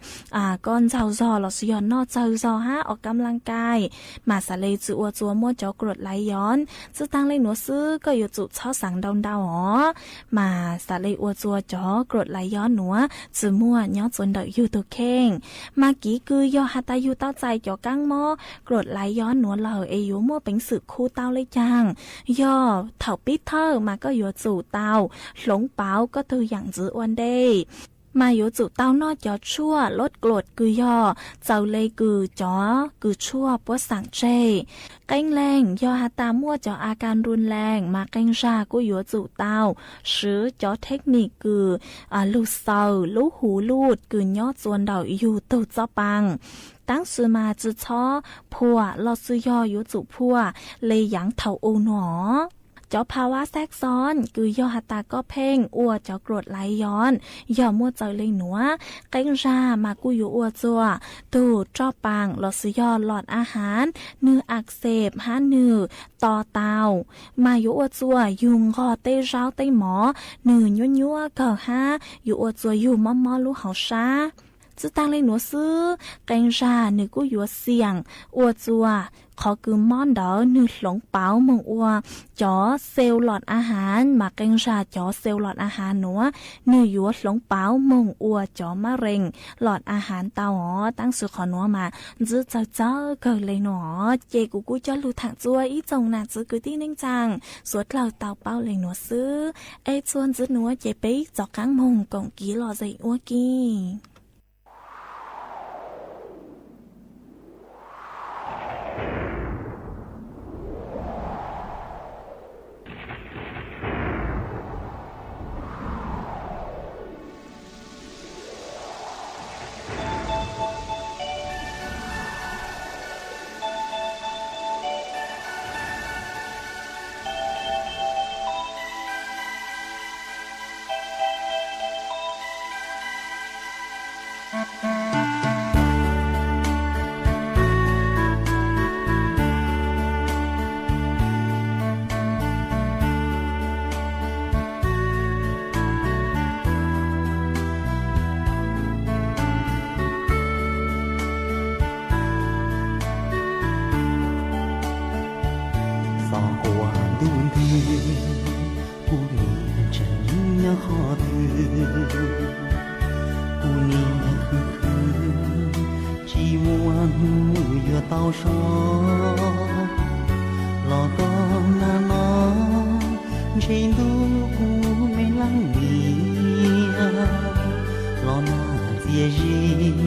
koj ntxaug zog los sis yog noj tsawg zog hab o kam laaj kai, mas xaav le tsi ua txua muaj cov kruam laiv yob. Tsi taag le nuav xwb, koj yuav tsum txhob xaav ntau ntau os, mas xaav le ua txua cov kruam laiv yob nuav tsi muaj nyob txua ntawm yug tug kheej. Mas kiv kws yog has tas yug tau txais cov kaab mob kruam laiv yob nuav lawm es yuav muaj peev xwm khu tau le caag, yog thaum pib thawj mas koj yuav tsum tau hloov pauv koj tug yaam ntxiv ua ntej. Mas yuav tsum tau noj cov tshuaj lub kruam kws yog txawv le kws cov kws tshuaj puab xaam tseg. Qee leeg yog has tas muaj cov a ka nrun leeg mas qee zag kuj yuav tsum tau swv cov thej nik kws lug xaws lub hu luj kws nyob txua ntawm yug tug txoj paa, tab sis mas tsi txhob phuam los sis yog yuav tsum phuam le yaav thaum u nuav. Cov pha vab xab xoob kws yog has tas koj pheej ua cov kruam laiv yob, yog muaj txawv le nuav, qee zag mas kuj yuav ua txua tug roj paa los sis yog lom a hav nwg ak xeem hab nwg to tau, mas yuav ua txua yug nqog tej zaub tej mov nwg nyuab nyuab kawg hab yuav ua txua yug mob mob lub hauv sab. Tsi taag le nuav xwb, qee zag nwg kuj yuav xiam ua txua qhov kws mob ntawd nwg hloov pauv moog ua cov xeev lom a hav, mas qee zag cov xeev lom a hav nuav nwg yuav hloov pauv moog ua cov mab rees lom a hav tau os. Tab sis qhov nuav mas ntxwb txawv txawv kawg le nuav. Ces kuv kuj coj lug thaam txua ib tsoom nam txiv kwv tij neej tsaa suav dlawg tau paub le nuav xwb. Es txuas ntxiv nuav ces peb rov qaab moog koom kiv lom zem ua ke. Xyov ua ntu ntawd kuv niam tseem nyob qhov twg, kuv niam khwv khwv tsis muaj hnub yuav tau so. Los koj nag no ntshe ntuj kuv me leej niam, los nag txias zis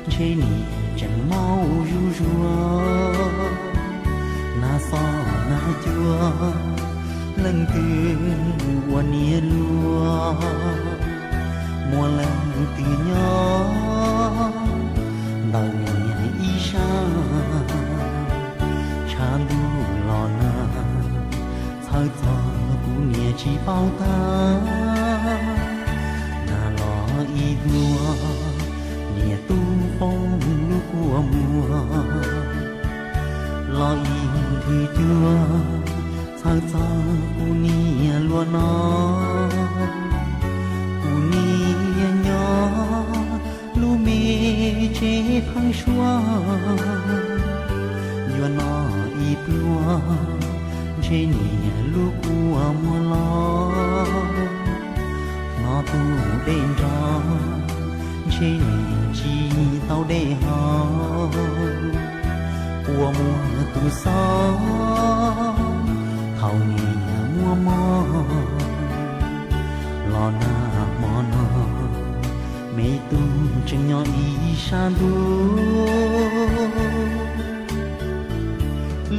ntshe niam tseem maub zuj zus. Nag xob nag cua leej twg ua niam luag, muaj leej twg nyob ntawm niam ib sab. Tshav ntuj los nag txhawj txog kuv niam tsis paub tag. Nag los ib pluag niam tub poob lub kua muag, los ib nthwv cua txhawj txog kuv niam luag no. Kuv niam nyob lub me tsev pheeb suab, yuav noj ib pluag ntshe niam lub kua muag los. Hnov tus dej nrov ntshe niam tsis tau dej haus, kua muag tus xob thaum niam muaj mob. Los nag hmo no Me tub tseem nyob ib sab ntuj,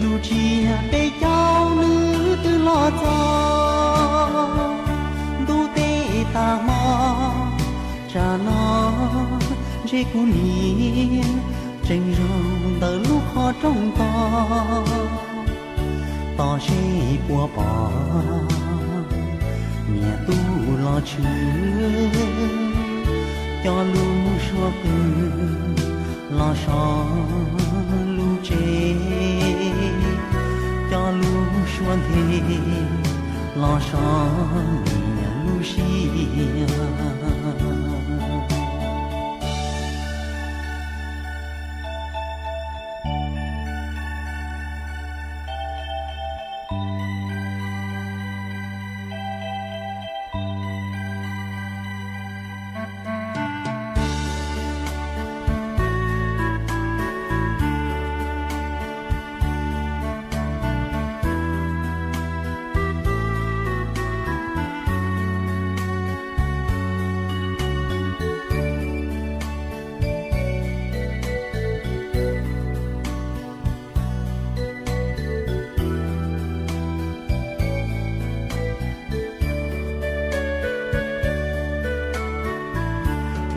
lub tsiab peb caug nws twb los txog. Ntuj teb tag hmo, tsam no ntshe kuv niam tseem zaum ntawm lub qhov rooj tos. Tos seb puas pom niam tub los tshwm cov lus suab qw los so lub tsev, cov lus suab nthe los so niam lub siab.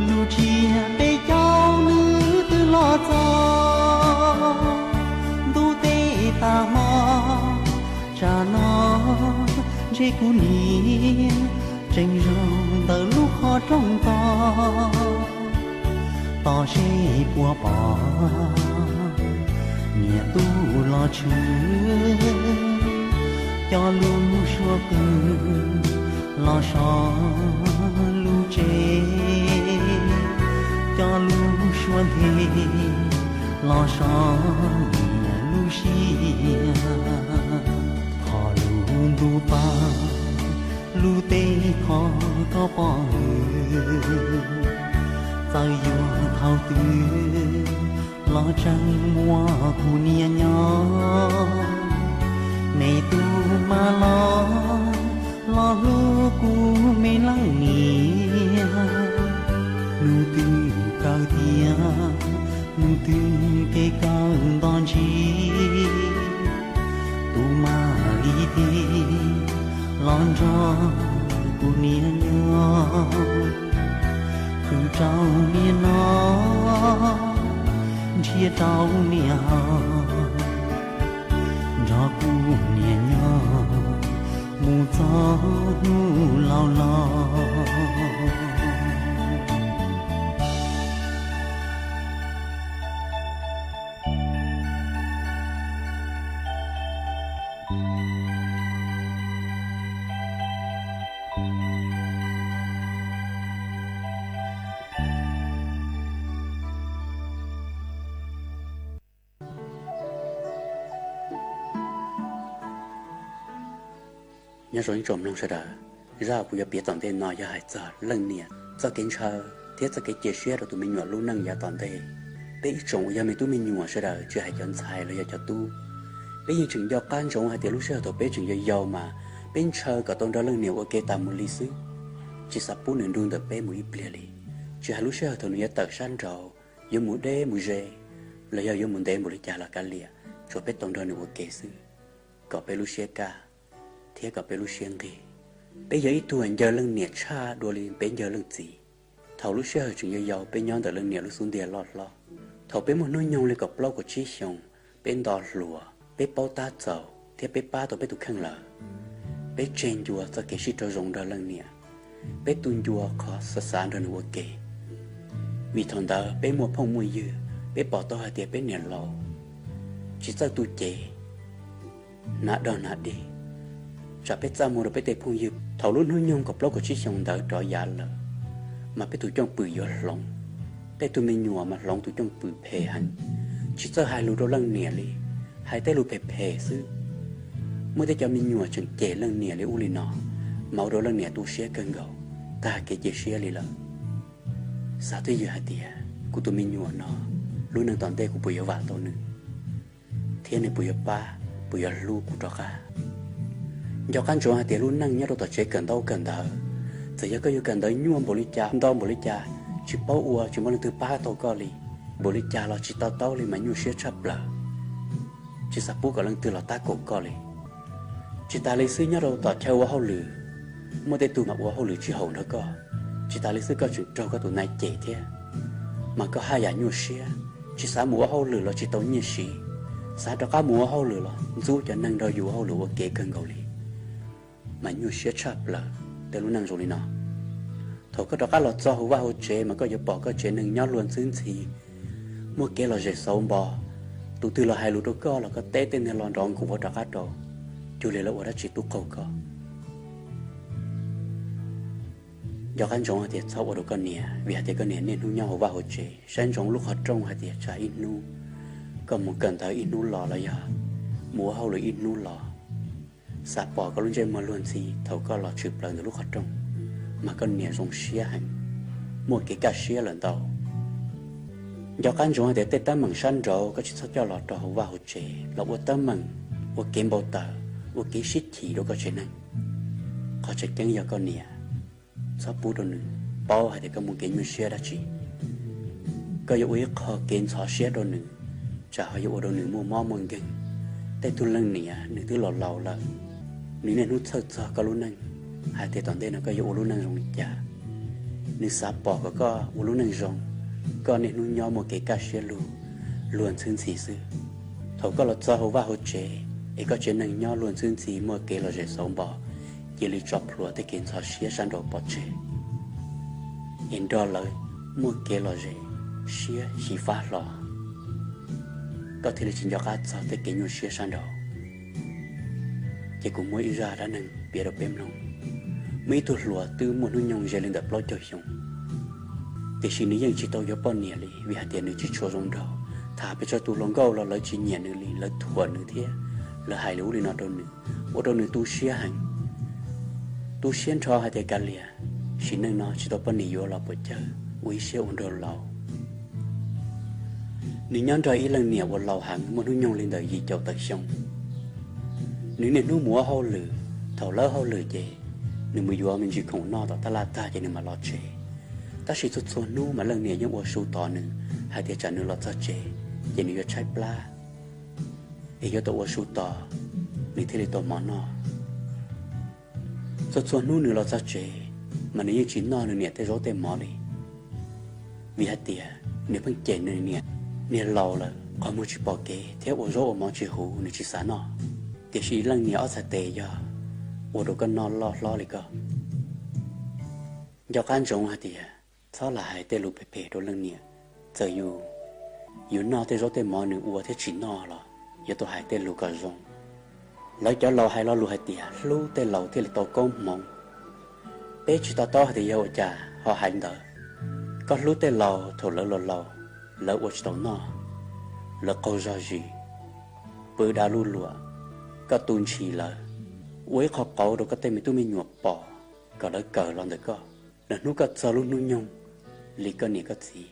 Lub tsiab peb caug nws twb los txog, ntuj teb tag hmo, tsam no ntshe kuv niam tseem zaum ntawm lub qhov rooj tos. Tos seb puas pom niam tub los tshwm cov lus suab qw los so lub tsev, cov lus suab nthe los so niam lub siab. Qhov lub ntuj pab lub teb thov koj pov hwm, txawm yuav thaum twg los tseem muaj kuv niam nyob. Me tub maj los, los hlub kuv me leej niam. Hnub twg kawg tiag, hnub twg kev kawg nto ntsig, tus maj li tig los nrog kuv niam nyob. Qw rau niam noj, nrhiav rau niam haus, nrog kuv niam nyob mus txog hnub laus los. Nyob zoo ib tsoom mloog sawv daws, zaj kuv yuav piav tom ntej no yog hais txog leej niam txoj kev ntshaw thiab txoj kev cia siab rau tus me nyuam lub neej yav tom ntej. Peb ib tsoom uas yog me tub me nyuam sawv daws, tsis hais cov ntxhais los yog cov tub, peb yeej tseem nco qab ntsoov hais tias lub sij hawm thaum peb tseem yau yau mas peb ntshaw kom tau nrog leej niam ua ke tas mus li xwb, tsis xav pub nws nrug ntawm peb mus ib pliag li. Tsis hais lub sij hawm thaum nws yuav tawm sab nraud, yuav mus deb mus ze, los yog yuav mus ntev npaum li cas los kav liam, tsuas peb tau nrog nws ua ke xwb, kom peb lub siab kaj thiab kom peb lub siab nqig. Peb yog ib tug uas ncaws leej niam tshaj dua li peb ncaws leej txiv. Thaum lub sij hawm tseem yau yau peb nyob ntawm leej niam lub xub ntiag loj hlob. Thaum peb muaj hnub nyoog li kaum plaub kaum tsib xyoos, peb nto hluas, peb paub tab txaus thiab peb pab tau peb tus kheej lawm. Peb tseg ncua txoj kev sib raug zoo nrog leej niam, peb tu ncua qhov xav xav nrog nws ua ke. Vim thaum ntawd peb muaj phooj muaj ywg, peb pom tau hais tias peb niam laus tsis txawj tu cev, hnav dog hnav dig, tsam peb txaj muag rau peb tej phooj ywg. Thaum lub hnub nyoog kaum plaub kaum tsib xyoos ntawd rov yav lawm, mas peb tus cooj pwm yuav hloov. Tej tug me nyuam mas hloov tus cooj pwm phem heev, tsis txawj hais lus rau leej niam li, hais tej lus phem phem xwb. Muaj tej cov me nyuam tseem cem leej niam li ub li no, mas ua rau leej niam tu siab kawg nkaus, tag kev cia siab li lawm. Xav twj ywm hais tias kuv tus me nyuam no, lub neej tom ntej kuv puas yuav vam tau nws, thiab nws puas yuav pab, puas yuav hlub kuv rov qab. Nco qab ntsoov hais tias lub neej nyob rau tom tsev kawm ntaub kawm ntawv, txawm yog koj yuav kawm ntawv nyuaj npaum li cas, ntau npaum li cas, tsis paub ua, tsis muaj leej twg pab tau koj li. Npaum li cas los tsis to taub li mas nyuaj siab tshaj plaws, tsis xav pub kom leej twg los tab kaum koj li. Tsis tas li xwb, nyob rau tom chaw ua hauj lwm, muaj tej tug mas ua hauj lwm tsis haum nrog koj. Tsis tas li xwb, koj tseem raug koj tus nai cem thiab, mas koj haj yam nyuaj siab, tsis xav mus ua hauj lwm los tsis tau nyiaj siv, xav rov qab mus ua hauj lwm los ntxub cov neeg nrog yus ua hauj lwm ua kev kawg nkaus li, mas nyuaj siab tshaj plaws. Tej lub neej zoo li no, thaum koj rov qab los txog hauv vaj hauv tsev mas koj yuav pom koj tsev neeg nyob luag ntxhwb ntxhi, muaj kev lom zem xauv npo. Tus twg los hais lus rau koj los koj teb tej niag lo nrov nkuav rov qab rau, cuag li lawv ua dab tsi tub qaug koj. Nco qab ntsoov hais tias txhob ua rau koj niam, vim hais tias koj niam niaj hnub nyob hauv vaj hauv tsev, saib ntsoov lub qhov rooj hais tias tsam ib hnub koj mus kawm ntawv ib hnub los los yog mus ua hauj lwm ib hnub los, xav pom koj lub ntsej muag luag ntxhi thaum koj los tshwm plaws ntawm lub qhov rooj, mas koj niam zoo siab heev, muaj kev kaj siab lawm ntau. Nco qab ntsoov hais tias tej teeb meem sab nraud koj tsis txhob coj los rau hauv vaj hauv tsev los ua teeb meem, ua kev npau taws, ua kev sib chim rau koj tsev neeg. Qhov tseem ceeb yog koj niam, txhob pub rau nws paub hais tias koj muaj kev nyuaj siab dab tsi. Koj yuav ua ib qho kev ntxhov siab rau nws, tsam ho yuav ua rau nws muaj mob muaj nkeeg. Tej tug leej niam nws twb laus laus lawm, nws niaj hnub txhawj txog koj lub neej, hais tias tom ntej no koj yuav ua lub neej zoo li cas. Nws xav pom kom koj ua lub neej zoo, koj niaj hnub nyob muaj kev kaj siab lug, luag ntxhwb ntxhi xwb. Thaum koj los txog hauv vaj hauv tsev es koj tsev neeg nyob luag ntxhwb ntxhi muaj kev lom zem xauv npo, cia li tso plhuav tej kev ntxhov siab sab nraud pov tseg, es nrog lawv muaj kev lom zem siab xyiv fab hlo, koj thiaj li tsis nco qab txog tej kev nyuaj siab sab nraud. Ces kuv muaj ib zaj dab neeg piav rau peb mloog. Muaj ib tug hluas twb muaj hnub nyoog ze li ntawm plaub caug xyoo, tiam sis nws yeej tsis tau yuav poj niam li vim hais tias nws tsis tshua zoo nraug. Tham pes tsawg tus hluas nkauj los lawv tsis nyiam nws li, lawv thuam nws thiab lawv hais li ub li no rau nws, ua rau nws tu siab heev. Tu siab nrho hais tias kav liam, sim neej no tsis tau poj niam yuav los puas cawg, ua ib siab ua nraug laus. Nws nyob nrog ib leej niam uas laus heev muaj hnub nyoog li ntawm yim caum tawm xyoo. Nws niaj hnub mus ua hauj lwm, thaum lawb hauj lwm ces nws mus yuav me ntsis khoom noj tom taj laj tag ces nws mam los tsev. Tab sis txhua txhua hnub mas leej niam yeej ua su tos nws hais tias tsam nws los txog tsev ces nws yuav tshaib plab, es yuav tau ua su tos nws thiaj li tau mov noj. Txhua txhua hnub nws los txog tsev mas nws yeej tsis noj nws niam tej zaub tej mov li, vim hais tias nws pheej cem nws niam, niag laus lawm qhov muag tsis pom kev thiab ua zaub ua mov tsis huv nws tsis xav noj. Tiam sis leej niam ob txhais tes yog ua rau koj noj loj hlob li koj. Nco qab ntsoov hais tias txhob lam hais tej lus phem phem rau leej niam. Txawm yus, yus noj tej zaub tej mov nws ua thiab tsis noj los yuav tau hais tej lus kom zoo. Lawv cov laus hais lo lus hais tias hlub tej laus thiaj li tau koob hmoov. Peb tsis to taub hais tias yog ua cas ho hais ntawd. Koj hlub tej laus thaum lawv laus laus, lawv ua tsis tau noj, lawv qaug zog zis, pw da luj luam, koj tu ntshis lawv, ua ib qho qauv rau koj tej me tub me nyuam pom kom lawv kawm los ntawm koj. Lwm hnub koj txog lub hnub nyoog li koj niam koj txiv,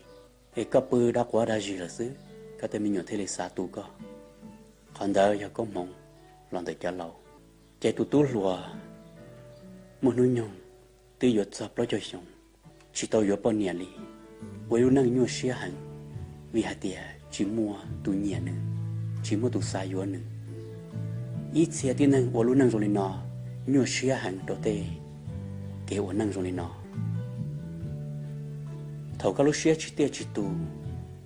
es koj pw da quav da zis lawm xwb, koj tej me nyuam thiaj li xav tu koj. Qhov ntawd yog koob hmoov los ntawm cov laus. Ces tus tub hluas muaj hnub nyoog twb yuav txog plaub caug xyoo, tsis tau yuav poj niam li, ua ib lub neej nyuaj siab heev, vim hais tias tsis muaj tus nyiam nws, tsis muaj tus xav yuav nws. Ib txhia tib neeg ua lub neej zoo li no nyuaj siab heev rau tej kev ua neej zoo li no. Thaum koj lub siab tsis tiaj tsis tus,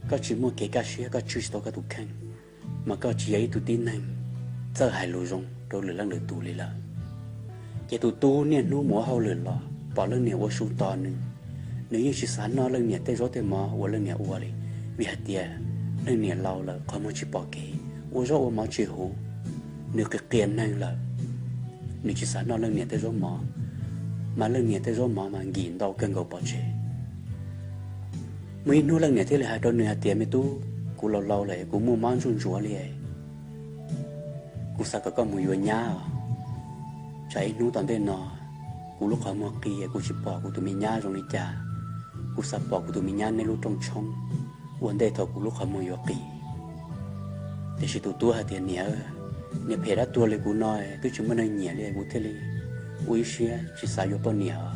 koj tsis muaj kev kaj siab, koj tswj tsis tau koj tus kheej, mas koj tsis yog ib tug tib neeg txawj hais lus zoo rau lwm leej lwm tus li lawm. Ces tus tub niaj hnub mus ua hauj lwm los pom leej niam ua su tos nws, nws yeej tsis xav noj leej niam tej zaub tej mov uas leej niam ua li, vim hais tias leej niam laus lawm qhov muag tsis pom kev, ua zaub ua mov tsis huv, nws qias qias neeg lawm, nws tsis xav noj leej niam tej zaub mov, mas leej niam tej zaub mov mas nkim ntau kawg nkaus pov tseg. Muaj ib hnub leej niam thiaj li hais rau nws hais tias, me tub, kuv laus laus lawm, kuv muaj mob ntsuj ntsuav li, kuv xav kom koj mus yuav nyab os. Tsam ib hnub tom ntej no kuv lub qhov muag qis, kuv tsis pom kuv tus me nyab zoo li cas, kuv xav pom kuv tus me nyab neb lub rooj tshoob ua ntej thaum kuv lub qhov muag yuav qis. Tiam sis tus tub hais tias, niam, niag phem dab tuag li kuv no twb tsis muaj neeg nyiam li, kuv thiaj li ua ib siab tsis xav yuav poj niam os.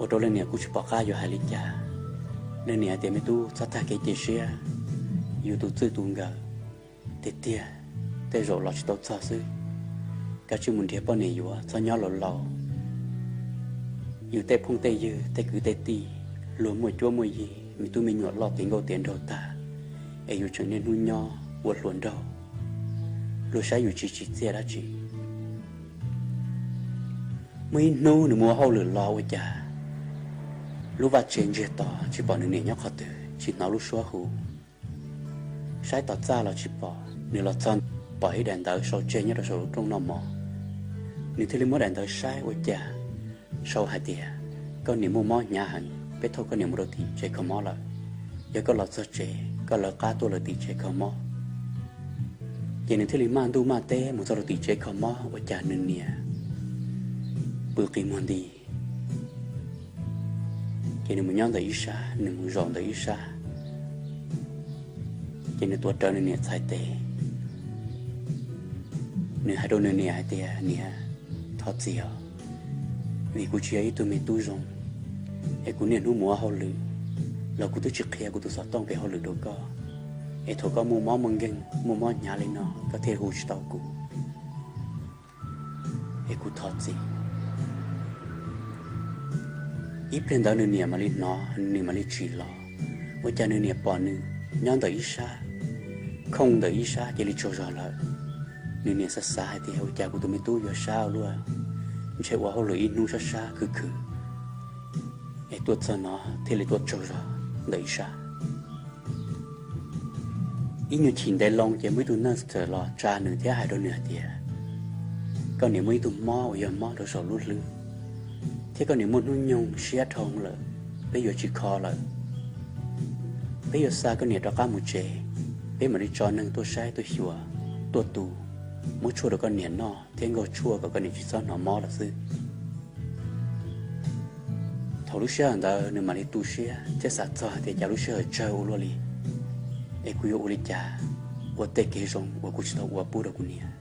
Ua rau leej niam kuj tsis pom qab yuav hais li cas. Leej niam hais tias, Me tub, txhob tag kev cia siab, yus tus txwj tus nkawm tiag tiag, tej zaum los tsis tau txog xwb. Koj cia li mus nrhiav poj niam yuav, txhob nyob laus laus. Yus tej phooj tej ywg, tej kwv tej tij, luag muaj cuab muaj yig, me tub me nyuam loj tiav nkauj tiav nraug tag, es yus tseem niaj hnub nyob ua hluas nraug, luag saib yus tsis tsim txiaj dab tsi. Muaj ib hnub nws mus ua hauj lwm los ua cas lub vaj tse ntsiag to, tsis pom nws niam nyob qhov twg, tsis hnov lub suab hu. Saib tom txaj los tsis pom, nws los txog pom ib daim ntawv sau tseg nyob rau saum lub rooj noj mov. Nws thiaj li muab daim ntawv saib ua cas sau hais tias, Koj niam muaj mob hnyav heev, peb thauj koj niam mus rau tim tsev kho mob lawm. Yog koj los txog tsev, koj lawv qab tuaj lawv tim tsev kho mob. Ces nws thiaj li maj ntuj maj teb mus txog rau tim tsev kho mob ua cas nws niam pw qi muag nti. Ces nws mus nyob ntawm ib sab, nws mus zaum ntawm ib sab, ces nws tuav rawv nws niam txhais tes. Nws hais rau nws niam hais tias, Niam, thov txim os, vim kuv tsis yog ib tug me tub zoo, es kuv niaj hnub mus ua hauj lwm los kuv twb tsis qhia kuv tus xov tooj kev hauj lwm rau koj, es thaum koj muaj mob muaj nkeeg muaj mob hnyav li no koj thiaj hu tsis tau kuv, es kuv thov txim. Ib pliag ntawd nws niam mam li hnov, nws niam mam li tsim los, ua cas nws niam pom nws nyob ntawm ib sab, khooj ntawm ib sab cia li tsaug zog lawm. Nws niam xav xav hais tias, Ua cas kuv tus me tub yuav sab ua luaj, ntshe ua hauj lwm ib hnub sab sab khwv khwv es tuaj txog no thiaj li tuaj tsaug zog ntawm ib sab. Ib nyuag chim ntev loo ces muaj ib tug nurse los tsa nws thiab hais rau nws hais tias, Koj niam muaj ib tug mob uas yog mob rau saum lub hlwb, thiab koj niam muaj hnub nyoog siab dhau lawm, peb yuav tsis kho lawm. Peb yuav xa koj niam rov qab mus tsev, peb mam li tso neeg tuaj saib tuaj xyuas, tuaj tu, muab tshuaj rau koj niam noj thiab nkaug tshuaj kom koj niam tsis txhob hnov mob lawm xwb. Thaum lub sij hawm ntawd nws mam li tu siab thiab xav txog tias cas lub sij hawm tsawg ua luaj li, es kuv yuav ua li cas ua tej kev zoo uas kuv tsis tau ua pub rau kuv niam.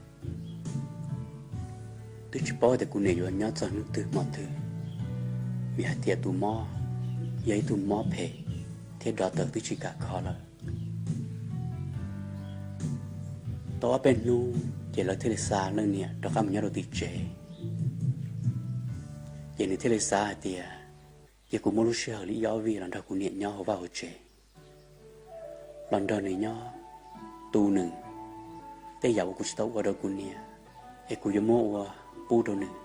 Twb tsis paub tias kuv niam yuav nyob txog hnub twg hmo twg, vim hais tias tus mob yog ib tug mob phem thiab doctor twb tsis kam kho lawm. Tau ob peb hnub ces lawv thiaj li xa leej niam rov qab mus nyob rau tim tsev. Ces nws thiaj li xav hais tias, Cia kuv muab lub sij hawm li ib ob vij los nrog kuv niam nyob hauv vaj hauv tsev, los nrog nws nyob, tu nws. Tej yam uas kuv tsis tau ua rau kuv niam, es kuv yuav muab ua pub rau nws.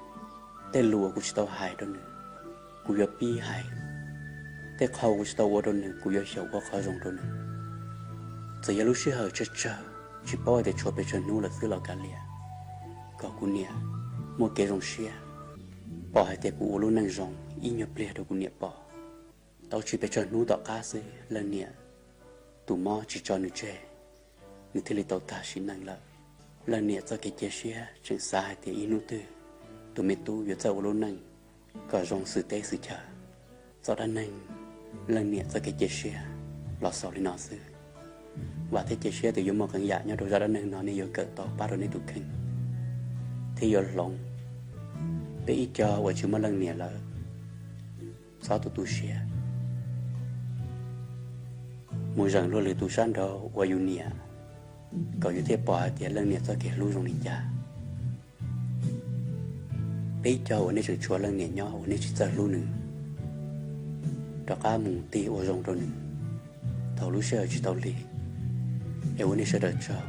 Tej lus uas kuv tsis tau hais rau nws, kuv yuav pib hais. Tej qho uas kuv tsis tau ua rau nws, kuv yuav xyaum ua qhov zoo rau nws. Txawm yog lub sij hawm tsawg tsawg, tsis paub hais tias tshuav pes tsawg hnub lawm xwb los kav liam, kom kuv niam muaj kev zoo siab, pom hais tias kuv ua lub neej zoo ib nyuag pliag rau kuv niam pom. Tau tsis pes tsawg hnub tom qab xwb, leej niam tus mob tsis tso nws tseg, nws thiaj li tau tag sim neej lawm. Leej niam txoj kev cia siab tseem xav hais tias ib hnub twg tus me tub yuav txawj ua lub neej kom zoo xwm teb xwm chaw. Txoj dab neeg leej niam txoj kev cia siab los xaus li no xwb. Vam thiab cia siab tias yuav muaj qee yam nyob rau zaj dab neeg no nej yuav kawm tau pab rau nej tus kheej thiab yuav hloov. Peb ib co uas tsis muaj leej niam lawm, txhob tu tu siab, mus zeem luag lwm tus sab nraud uas yus niam, kom yus thiaj pom hais tias leej niam txoj kev hlub zoo li cas. Peb ib co uas nej tseem tshuav leej niam nyob uas nej tsis txawj hlub nws, rov qab mus tig ua zoo rau nws thaum lub sij hawm tsis tau lig. Es ua nej sawv daws tsaug.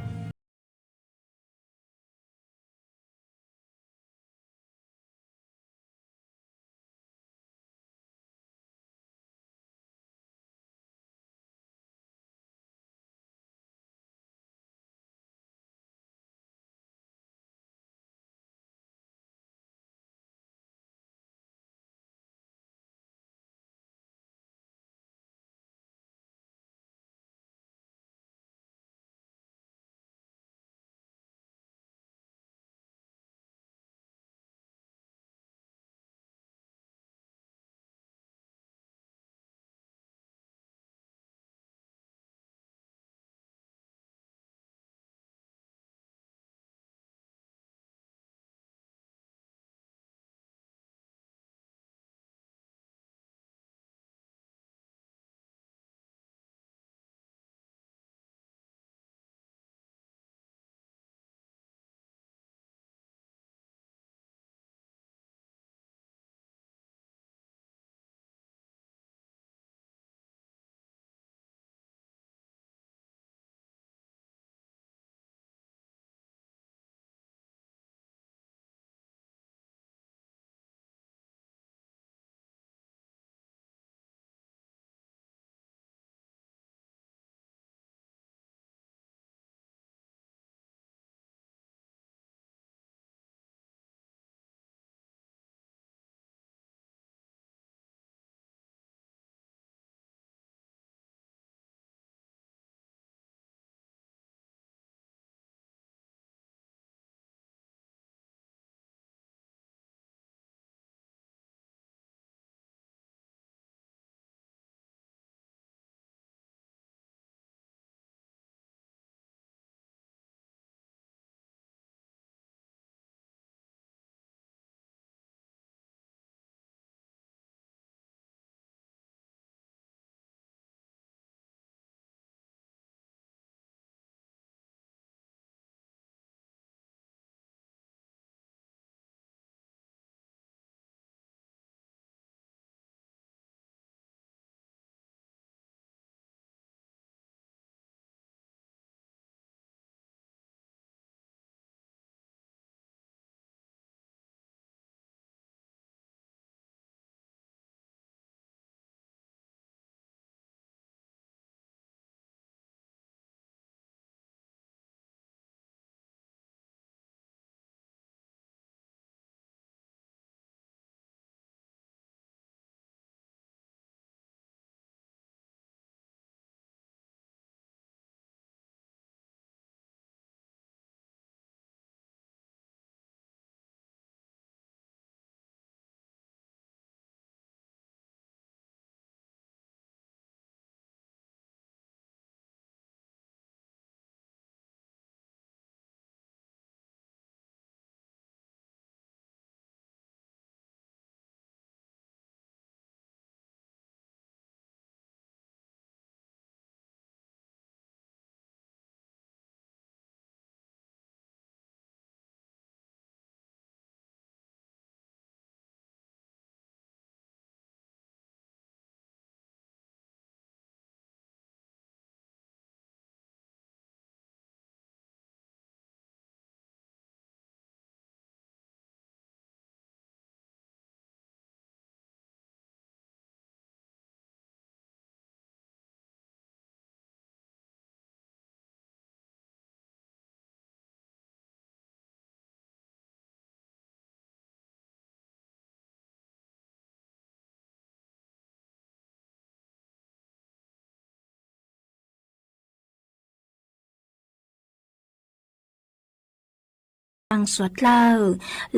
tsaa suav dlawg.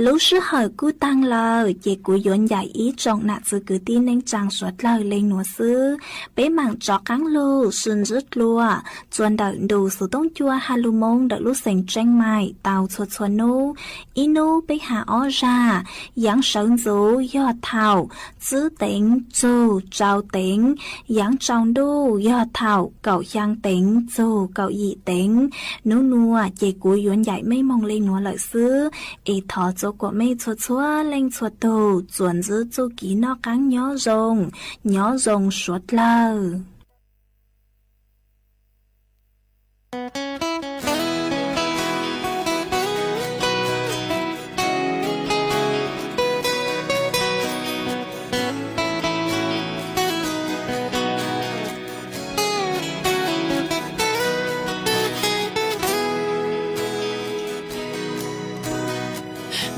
Lub sij hawm kuj taag lawm, ces kuv yuav ncaim ib tsoom nam txiv kwv tij neej tsaa suav dlawg le nuav xwb. Peb maam rov qaab lug sib ntsib dlua txuas ntawm ntu xuv tooj cua ha lug moo ntawm lub xeev Tseeb Maim tau txhua txhua nub. Ib nub peb has ob zag, yaav sawv ntxuv yog thaum tsib teev txug rau teev, yaav tsaus ntuj yog thaum kaum xyaa teev txug kaum yim teev. Nub nuav ces kuv yuav ncaim mej moog le nuav lawm xwb, es thov txua kuam mej txhua txhua leej txhua tug txuas ntsib txuj kev noj qaab nyob zoo, nyob zoo suav dlawg.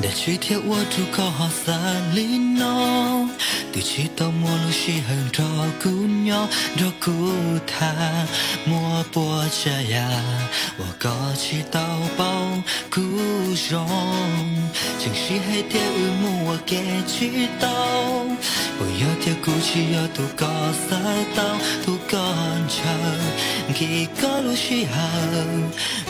Dab tsi thiaj ua rau koj ho xav li no? Twb tsis tau muaj lub sij hawm nrog kuv nyob nrog kuv tham, muaj puas tsav yam uas koj tsis tau paub kuv zoo. Tseem sib hais tias wb mus ua ke tsis tau, puas yog tias kuv tsis yog tus koj xav tau, tus koj ntshaw nkim koj lub sij hawm,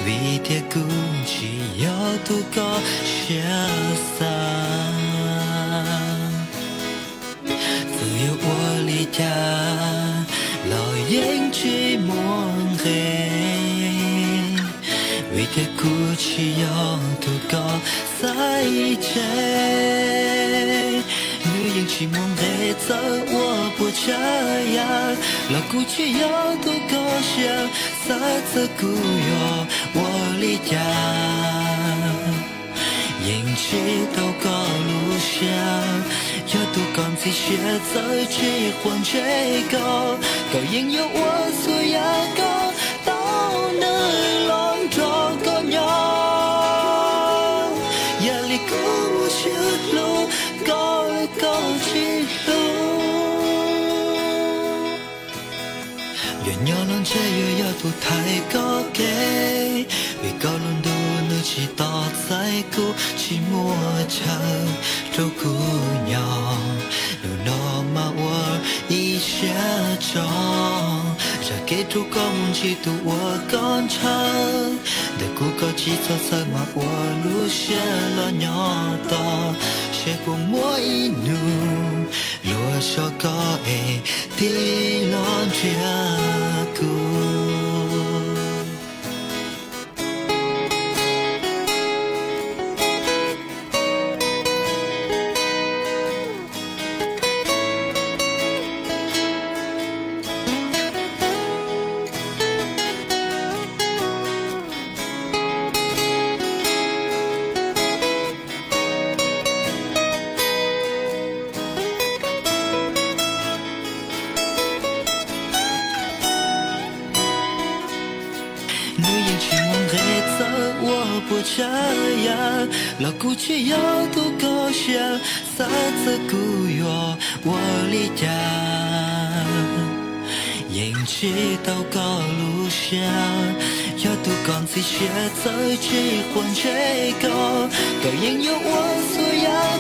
vim tias kuv tsis yog tus koj siab xav. Txawm yuav ua li cas los yeej tsis muaj nqe, vim tias kuv tsis yog tus koj xaiv tseg. Nws yeej tsis muaj nqe, txawm ua puas tsav yam los kuv tsis yog tus koj siab xav. Txawm kuv yuav ua li cas yeej tsis tau koj lub siab. Yog tus koj ntxim siab, txawm tsis quav ntsej koj, koj yeej yuav ua txhua yam kom tau nws los nrog koj nyob. Yam li kuv muaj siab hlub koj, koj tsis hlub. Yuav nyob los ntshe yuav yog tus thaiv koj kev, vim koj lub ntuj nws tsis tos txhais, kuv tsis muaj chaw rau kuv nyob. Hnub no mas ua ib siab tso, zam kev rau koj mus ntsib tus uas koj ntshaw. Ntawm kuv koj tsis txhob txhawj, mas ua lub siab los nyob tos, seb puas muaj ib hnub luag so koj es tig los nrhiav kuv. Nws yeej tsis muaj nqe, txawm ua puas tsav yam los kuv tsis yog tus koj siab xav. Txawm kuv yuav ua li cas yeej tsis tau koj lub siab. Yog tus koj ntxim siab, txawm tsis quav ntsej koj, koj yeej yuav ua txhua yam